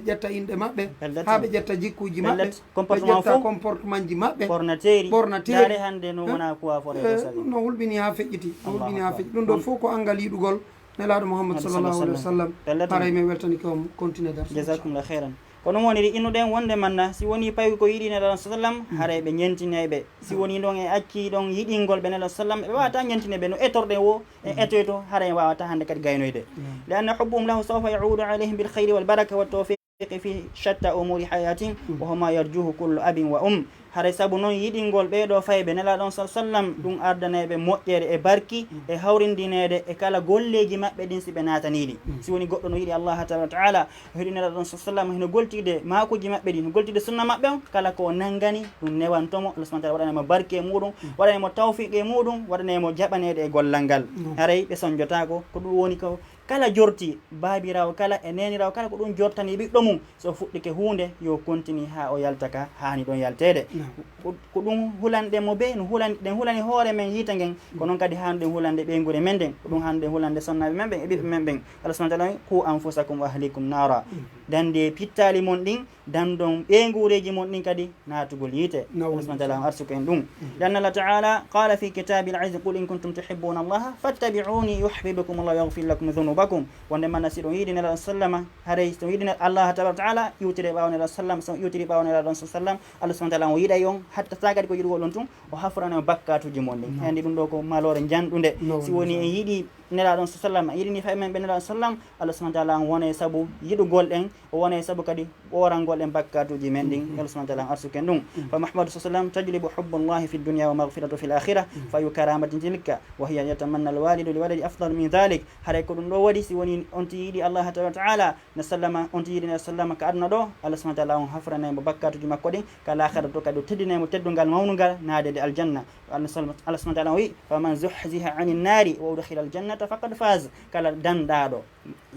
ƴetta inɗe maɓɓe, haa ɓe ƴetta jikkuuji maɓɓe, ɓe ƴetta comportement ji maɓɓe, ɓornateeri. Ɓornateeri. Ndaare hannde no wona coiffeur e ɗo sali. No hulɓini haa feƴƴiti, no hulɓini haa feƴƴiti. Ɗum ɗo fof ko anngal yiɗugol Nelaaɗo Muhammad sallallahu alayhi wa sallam. Haray men weltanike on, continue darsu. Jazakumullah khairan. Ko ɗum woniri innuɗen wonde manna, si woni pawi ko yiɗi Nelaaɗo sallam, haray ɓe ñentinay ɓe. Si woni ɗon e acci ɗon yiɗingol ɓe Nelaaɗo sallam, ɓe waawata ñentine ɓe no etorɗen wo, e etoyto, haray en waawata hannde kadi gaynoyde. Li anna hubbuhum lahu sawfa yaudu alayhim bil khayri wal baraka wat tawfiq. fi shatta umuri hayatin, wa huma yarjuhu kullu abin wa um. Haray sabu noon yiɗingol ɓee ɗoo fayɓe Nelaaɗo on sal sallam, ɗum ardanay ɓe moƴƴere e barki, e hawrindineede e kala golleeji maɓɓe ɗin si ɓe naatanii ɗi. Si woni goɗɗo no yiɗi Allah tabaraka wa taala, o yiɗi Nelaaɗo on sal sallam, hino goltide maakuuji maɓɓe ɗin, hino goltide sunna maɓɓe on, kala ko o nanngani, ɗum newanto mo, Allah subhanahu wa taala waɗanay mo barki e muuɗum, waɗanay mo tawfiq e muuɗum, waɗanay mo jaɓaneede e gollal ngal. Haray ɓe sonjotaako, ko ɗum woni ko kala jorti, baabiraawo kala e neeniraawo kala, ko ɗum jortani ɓiɗɗo mum. So o fuɗɗike huunde, yo o kontini haa o yalta ka haani ɗon yalteede. Naam. Ko, ko ɗum hulanɗen mo bee, no hulani, ɗen hulani hoore men yiite ngen, ko noon kadi haani ɗen hulande ɓeynguure men nden, ko ɗum haani ɗen hulande sonnaaɓe men ɓen e ɓiɓɓe men ɓen. Allah subhanahu wa taala wi'i, "Qu anfusakum wa ahlikum naara." Dandee pittaali mon ɗin, dandon ɓeynguureeji mon ɗin kadi naatugol yiite. Naam. Allah subhanahu wa taala on arsuku en ɗum. Li anna Allah taala qala fi kitabil aziz, "Qul in kuntum tuhibbuna Allah fattabi'uni yuhbibkum Allah wa yaghfir lakum dhunubakum." Wonde manna si ɗon yiɗi Nelaaɗo sallama, haray si ɗon yiɗi Allah tabaraka wa taala, iwtire ɓaawo Nelaaɗo sallam, so iwtiri ɓaawo Nelaaɗo on sallam, Allah subhanahu wa taala on yiɗay on, hatta sa kadi ko yiɗugol on tun, o hafrana on bakkaatuuji mon ɗin. Naam. Andi ɗum ɗo ko maloore janɗunde. Naam. Si woni en yiɗi Nelaaɗo on sallam, yiɗini fayɓe men ɓe Nelaaɗo sallam, Allah subhanahu wa taala on wonay sabu yiɗugol en, o wonay sabu kadi ɓoorangol en bakkaatuuji men ɗin. Mm. Allah subhanahu wa taala on arsuku en ɗum. Mm. Fa muhammadu sallam tajlibu hubbullahi fi dunya wa maghfiratu fil akhirah. Mm. Fa ayu karamatin tilka wa hiya yatamanna al walidu li waladi afdal min dhalik. Haray ko ɗum ɗo waɗi, si woni on ti yiɗi Allah tabaraka wa taala, na sallama, on ti yiɗi na sallama ka aduna ɗo, Allah subhanahu wa taala on hafranay mo bakkaatuuji makko ɗin, ka laakhara to kadi o teddinay mo teddungal mawnungal, naade nde aljanna. Allah subhanahu wa taala on wi, "Faman zuhziha anin nari wa udkhila aljannata faqad faz." Kala danɗaaɗo,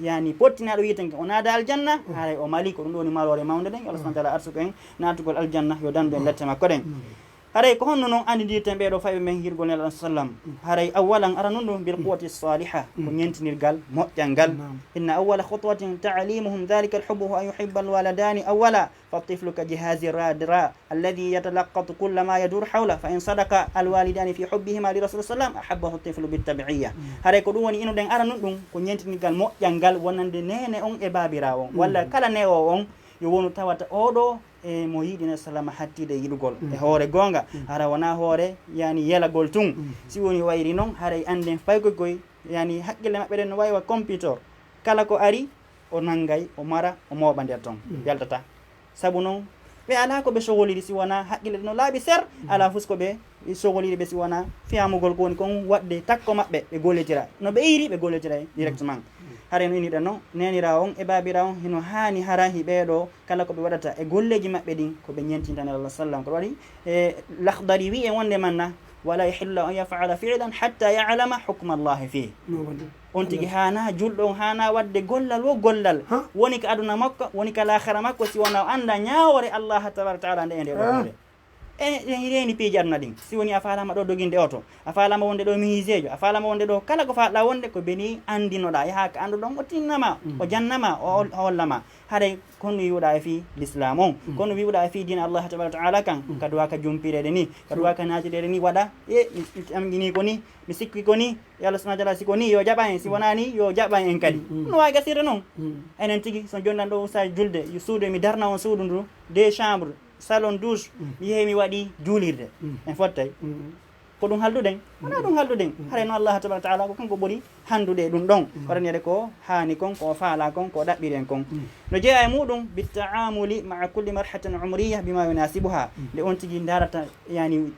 yani pottinaaɗo yiite nge, o naada aljanna, haray o mali, ko ɗum ɗo woni maloore mawnde nden. Allah subhanahu wa taala arsuku en naatugol aljanna, yo dandu en lette makko ɗen. Haray ko honno non andidirten ɓee ɗo fayɓe men yiɗugol Nelaaɗo sallam? Haray awwalan, aranun ɗum, bil quwwati saliha, ko ñentinirgal moƴƴal ngal. Naam. Inna awwala khutwatin ta'limuhum dhalika al-hubbu wa an yuhibba al-waladani awwala, fa at-tiflu ka jihazi radra alladhi yatalaqqatu kulla ma yaduru hawla, fa in sadaqa al-walidani fi hubbihima li rasul sallam ahabbahu at-tiflu bit-tabi'iyya. Mm. Haray ko ɗum woni inuɗen aranun ɗum, ko ñentinirgal moƴƴal ngal wonande neene on e baabiraawo on, walla kala neewo on, yo wonu tawata oo ɗo e mo yiɗi Nelaaɗo sallam hattiide e yiɗugol e hoore goonga, hara wonaa hoore, yani, yelagol tun. Si woni wayri non, haray annden faykoy koy, yani, hakkille maɓɓe ɗen no wayi wa computer. Kala ko ari, o nanngay, o mara, o mooɓa nder ton, yaltata. Sabu non, ɓe alaa ko ɓe sogoliri si wonaa hakkille ɗen no laaɓi ser, alaa fus ko ɓe sogoliri ɓe si wonaa fiyamugol ko woni kon waɗde takko maɓɓe, ɓe gollitira. No ɓe iri, ɓe gollitira directement. Hare no iniɗen non, neeniraawo on e baabiraawo on hino haani hara hi ɓee ɗo kala ko ɓe waɗata e golleeji maɓɓe ɗin, ko ɓe ñentinta Nelaaɗo sallam. Ko waɗi e Lakhdari wi'i en wonde manna, "Wala yahillu an yaf'ala fi'lan hatta ya'lama hukma Allahi fih." No woni. On tigi haana, julɗo on haana waɗde gollal wo gollal. Ha? Woni ka aduna makko, woni ka laakhara makko, si wonaa o annda ñaawoore Allah tabaraka wa taala nde e nde ɗo huunde. E, en reeni piiji aduna ɗin. Si woni a faalaama ɗo doginde oto, a faalaama wonde ɗo miniseejo, a faalaama wonde ɗo kala ko faalɗaa wonde, ko beni anndinoɗaa, yaha ka annduɗo on, o tinnama, o jannama, o hol-, o hollama. Haray ko honno wi'uɗaa e fii Lislaam on? Ko honno wi'uɗaa e fii diina Allah tabaraka wa taala kan? Ka duwaa ka jumpireede ni, ka duwaa ka naatireede ni, waɗa, e, mi, mi tamƴinii ko ni, mi sikki ko ni, yo Allah subhanahu wa taala, si ko ni, yo jaɓa en, si wonaa ni, yo jaɓa en kadi. Ɗum no waawi gasirde non. Enen tigi, so jonɗan ɗo usta julde, yo suudu, mi darna on suudu ndu, deux chambres, salon, douche, mi yehi mi waɗi juulirde. En fottay. Ko ɗum halduɗen? Wonaa ɗum halduɗen. Haray no Allah tabaraka wa taala ko kanko ɓuri handude e ɗum ɗon. Waɗaneede ko haani kon, ko o faalaa kon, ko o ɗaɓɓiri en kon. No jeyaa e muɗum, bi ta'amuli ma'a kulli marhatin umriya bima yunasibuha. Nde on tigi darata, yani,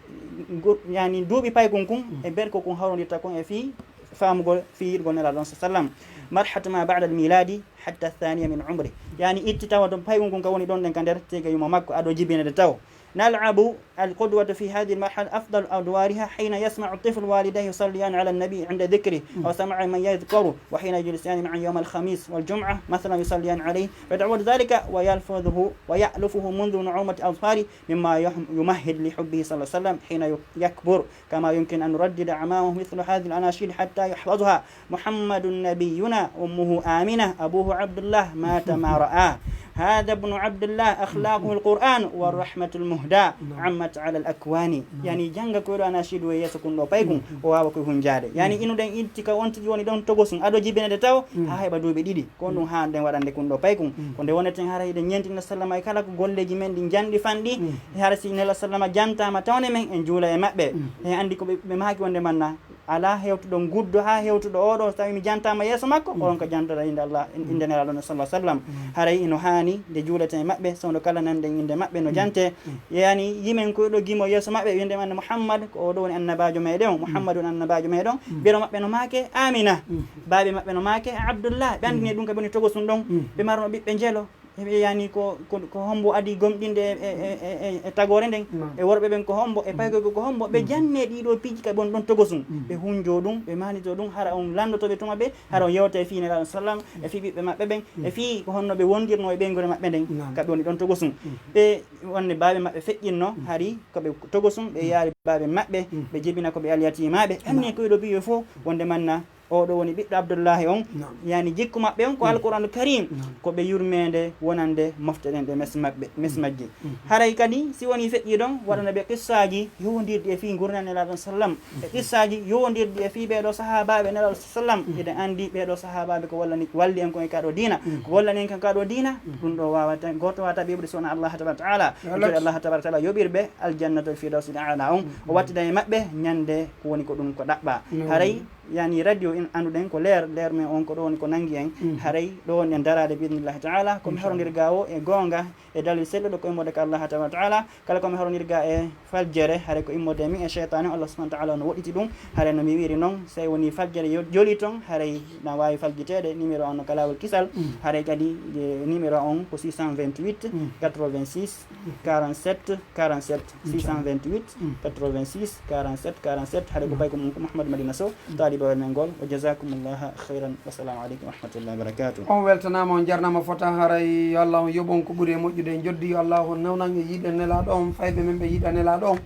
ngu-, yani, duuɓi paykun kun, e berko kun hawrondirta kon e fii faamugol fii yiɗugol Nelaaɗo on sallam. Marhatu ma ba'da al miladi hatta thaniya min umri. Yani, itti tawa to paykun kun ka woni ɗon ɗen ka nder tege yumma makko, ado jibinede taw. نلعب القدوة في هذه المرحلة أفضل أدوارها حين يسمع الطفل والديه يصليان على النبي عند ذكره، أو سماع من يذكره، وحين يجلسان معا يوم الخميس والجمعة مثلا يصليان عليه، فيتعود ذلك ويلفظه ويألفه منذ نعومة أظفاره، مما يح-، يمهد لحبه صلى الله عليه وسلم حين يكبر، كما يمكن أن نردد أمامه مثل هذه الأناشيد حتى يحفظها. محمد نبينا، أمه آمنة، أبوه عبد الله، مات ما رآه. هذا ابن عبد الله، أخلاقه القرآن، والرحمة المهداة، عمت على الأكوان. Yani, jannga ko ɗo anashidu e yeeso kun ɗo paykun, o waawa koy hunjaade. Yani, ino ɗen itti ka on tigi woni ɗon togosun, ado jibinede taw, haa heɓa duuɓi ɗiɗi. Ko ɗum haa ɗen waɗande kun ɗo paykun. Ko nde woneten hara hiɗen ñentina sallama e kala ko golleeji men ɗi janɗi fanɗi. Hara si Nelaaɗo sallama jantaama tawne men, en juula e maɓɓe. E anndi ko ɓe, ɓe maaki wonde manna. alaa hewtuɗo nguddo haa hewtuɗo oo ɗoo, so tawii mi jantaama yeeso makko, oɗon ko jantata innde Allah, innde Nelaaɗo on, sallallahu alaihi wasallam. Haray ino haani nde juuleten e maɓɓe, sawndo kala nanɗen innde maɓɓe no jantee. Yani yimen ko ɗo gimo yeeso maɓɓe, wi'en ɓe Muhammad, ko oo ɗoo woni annabaajo meɗen on, Muhammad woni annabaajo meɗen on. Biro maɓɓe no maake Amina, baabe maɓɓe no maake Abdullah. Ɓe anndini ɗum ka woni togosun ɗon. Ɓe marno ɓiɓɓe njelo. E ɓe yani ko, ko, ko hombo adi gomɗinde e, e, e, e, e tagoore nden? E worɓe ɓen ko hombo? E paykoy ko hombo? Ɓe janne ɗiɗo piiji ka woni ɗon togosun. Ɓe hunjo ɗum, ɓe manito ɗum, hara on lanndoto ɓe tuma ɓe, hara on yewta e fii Nelaaɗo sallam, e fii ɓiɓɓe maɓɓe ɓen, e fii ko honno ɓe wondirno e ɓeynguure maɓɓe nden. Ka ɓe woni ɗon togosun. Ɓe wonde baabe maɓɓe feƴƴinno, hari ko ɓe togosun, ɓe yaari baabe maɓɓe, ɓe jibina ko ɓe alyatimaaɓe. Anni ko ɗo biyo fof, wonde manna oo ɗoo woni ɓiɗɗo Abdullahi on, yani jikku maɓɓe on ko Alqur'aanul Kariim, ko ɓe yurmeende wonande mofte ɗen ɗe mes maɓɓe, mes majji. Haray kadi, si woni feƴƴi ɗon, waɗana ɓe qissaaji yowondirɗi e fii ngurndan Nelaaɗo sallam, e qissaaji yowondirɗi e fii ɓee ɗoo sahaabaaɓe Nelaaɗo sallam. Eɗen anndi ɓee ɗoo sahaabaaɓe ko wallani, walli en kon e kaa ɗoo diina, ko wallani en kon e kaa ɗoo diina, ɗum ɗoo waawata, gooto waawata ɓe ɓuri sona Allah tabaaraka wa taala. E toɗe Allah tabaaraka wa taala yoɓirɓe Aljannatul Firdawsil Aala on, o wattida e maɓɓe ñande ko woni ko ɗum ko ɗaɓɓa. Haray yani radio in annduɗen ko leer, leer men on ko ɗo woni ko nangi en. Haray ɗo woni en daraade bi idnillahi taala, ko mi horondirga o e goonga e dalil selluɗo ko immorde ka Allah tabaaraka wa taala. Kala ko mi horondirga e faljere, haray ko immorde e min e seytaane, Allah subhanahu wa taala no woɗɗiti ɗum. Haray no mi wiiri noon, so woni faljere yo-, joli toon, haray na waawi faljiteede. Numéro on no ka laawol kisal. Haray kadi, e, numéro on ko six cent vingt-huit, quatre-vingt-six, quarante-sept, quarante-sept, six cent vingt-huit, quatre-vingt-six, quarante-sept, quarante-sept. Haray ko payko mum ko Mouhamadou Madina Sow, taalibe men ngol. Wa jazakumullahu khairan. Wassalamu alaikum wa rahmatullahi wa barakatuh. On weltanaama, on jarnaama fota. Haray yo Allah on yoɓ on ko ɓuri e moƴƴude e njoddi. Yo Allah on newnan e yiɗen Nelaaɗo on, fayɓe men ɓe yiɗa Nelaaɗo on.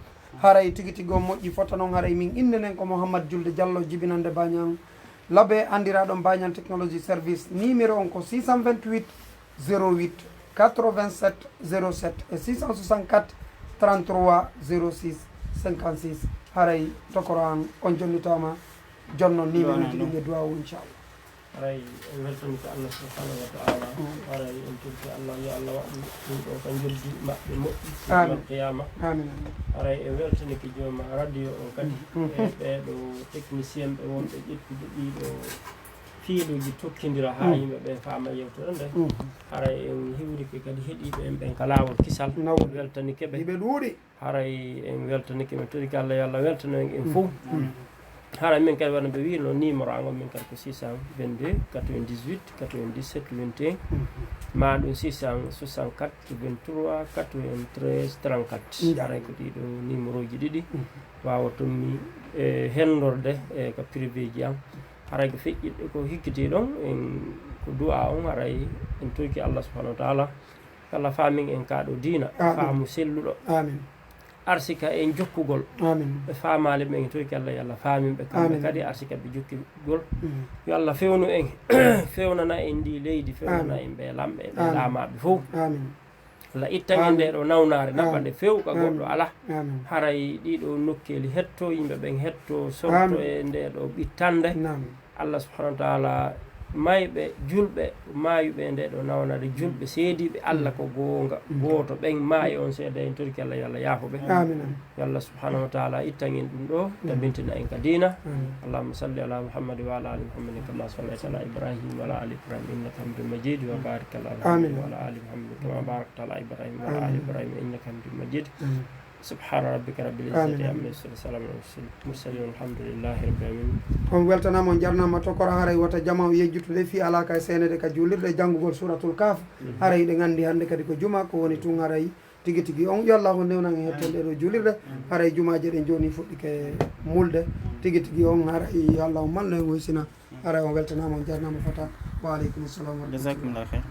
Haray tigi tigi on moƴƴi fota noon. Haray min innde nden ko Mouhammad Julde Diallo, jibinande Bañang Labe, anndiraaɗo Bañang Technology Service. Numéro on ko six cent vingt-huit, zéro huit, quatre-vingt-sept, zéro sept e six cent soixante-quatre, trente-trois, zéro six, cinquante-six. Haray tokoro an on jonnitaama, jonnon numéro ji ɗin e duwaawu, inchallah. Haray en weltanike Allah subhanahu wa ta'ala. Haray en torike Allah, yo Allah waɗu ɗum ɗo ka njoddi maɓɓe moƴƴi yawmal qiyama. Amin. Haray en weltanike jooma radio on kadi, e ɓeeɗo technicien ɓe wonɓe ƴettude ɗiɗo fiiluuji tokkindira haa yimɓe ɓe faama yewtere nde. Haray en hiwrike kadi heɗiiɓe en ɓen ka laawol kisal. En weltanike ɓe. Hiɓe ɗuuɗi. Haray en weltanike, min torike Allah, yo Allah weltano en, en fof. Haray min kadi, wano ɓe wiino, numéro an on min kadi ko six cent vingt-deux, quatre-vingt-dix-huit, quatre-vingt-dix-sept, vingt et un, maa ɗum six cent soixante-quatre, vingt-trois, quatre-vingt-treize, trente-quatre. Haray ko ɗiɗo numéro ji ɗiɗi waawoton mi, e, hendorde, e, ka privé ji an. Haray ko feƴƴi, ko hikkiti ɗon, en, ko du'a on, haray en torike Allah subhanahu wa ta'ala. Yo Allah faamin en ka ɗo diina, faamu selluɗo. Arsika en jokkugol. Ɓe faamaali ɓen, en torike Allah, yo Allah faamin ɓe kamɓe kadi, arsika ɓe jokkugol. Yo Allah fewnu en, fewnana en ndi leydi, fewnana en ɓe lamɓe, ɓe laamaaɓe fof. Allah ittan en nde ɗo nawnaare, naɓɓa nde few ka goɗɗo alaa. Haray ɗiɗo nokkeeli hetto, yimɓe ɓen hetto, sorto e nde ɗo ɓittande. Allah subhanahu wa ta'ala, mayɓe, julɓe, maayuɓe e nde ɗo nawnaare, julɓe seediiɓe Allah ko goonga, gooto ɓen maayi on seeda, en torike Allah, yo Allah yaafo ɓe. Yo Allah subhanahu wa ta'ala ittan en ɗum ɗo, tabintina en ka diina. Allahumma salli ala Muhammad wa ala ali Muhammad kama sallaita ala Ibrahim wa ala ali Ibrahim innaka hamidum majid, wa barik ala Muhammad wa ala ali Muhammad kama barakta ala Ibrahim wa ala ali Ibrahim innaka hamidum majid. Subhana rabbika rabbil izzati amma yasifun, salamun ala mursalin, walhamdulillahi rabbil alamin. On weltanaama, on jarnaama, tokora. Haray wata jama o yejjutude fii alaa ka e seenede ka juulirde e janngugol Suuratul Kahf. Haray eɗen anndi hannde kadi ko juma, ko woni tun haray tigi tigi on. Yo Allah on newnan en hettoon ɗee ɗoo juulirde. Haray jumaaje ɗen jooni fuɗɗike mulde. Tigi tigi on, haray yo Allah on malno en, woysina. Haray on weltanaama, on jarnaama fota. Wa aleykum salam wa rahmatullah. Jazakumullahu khair.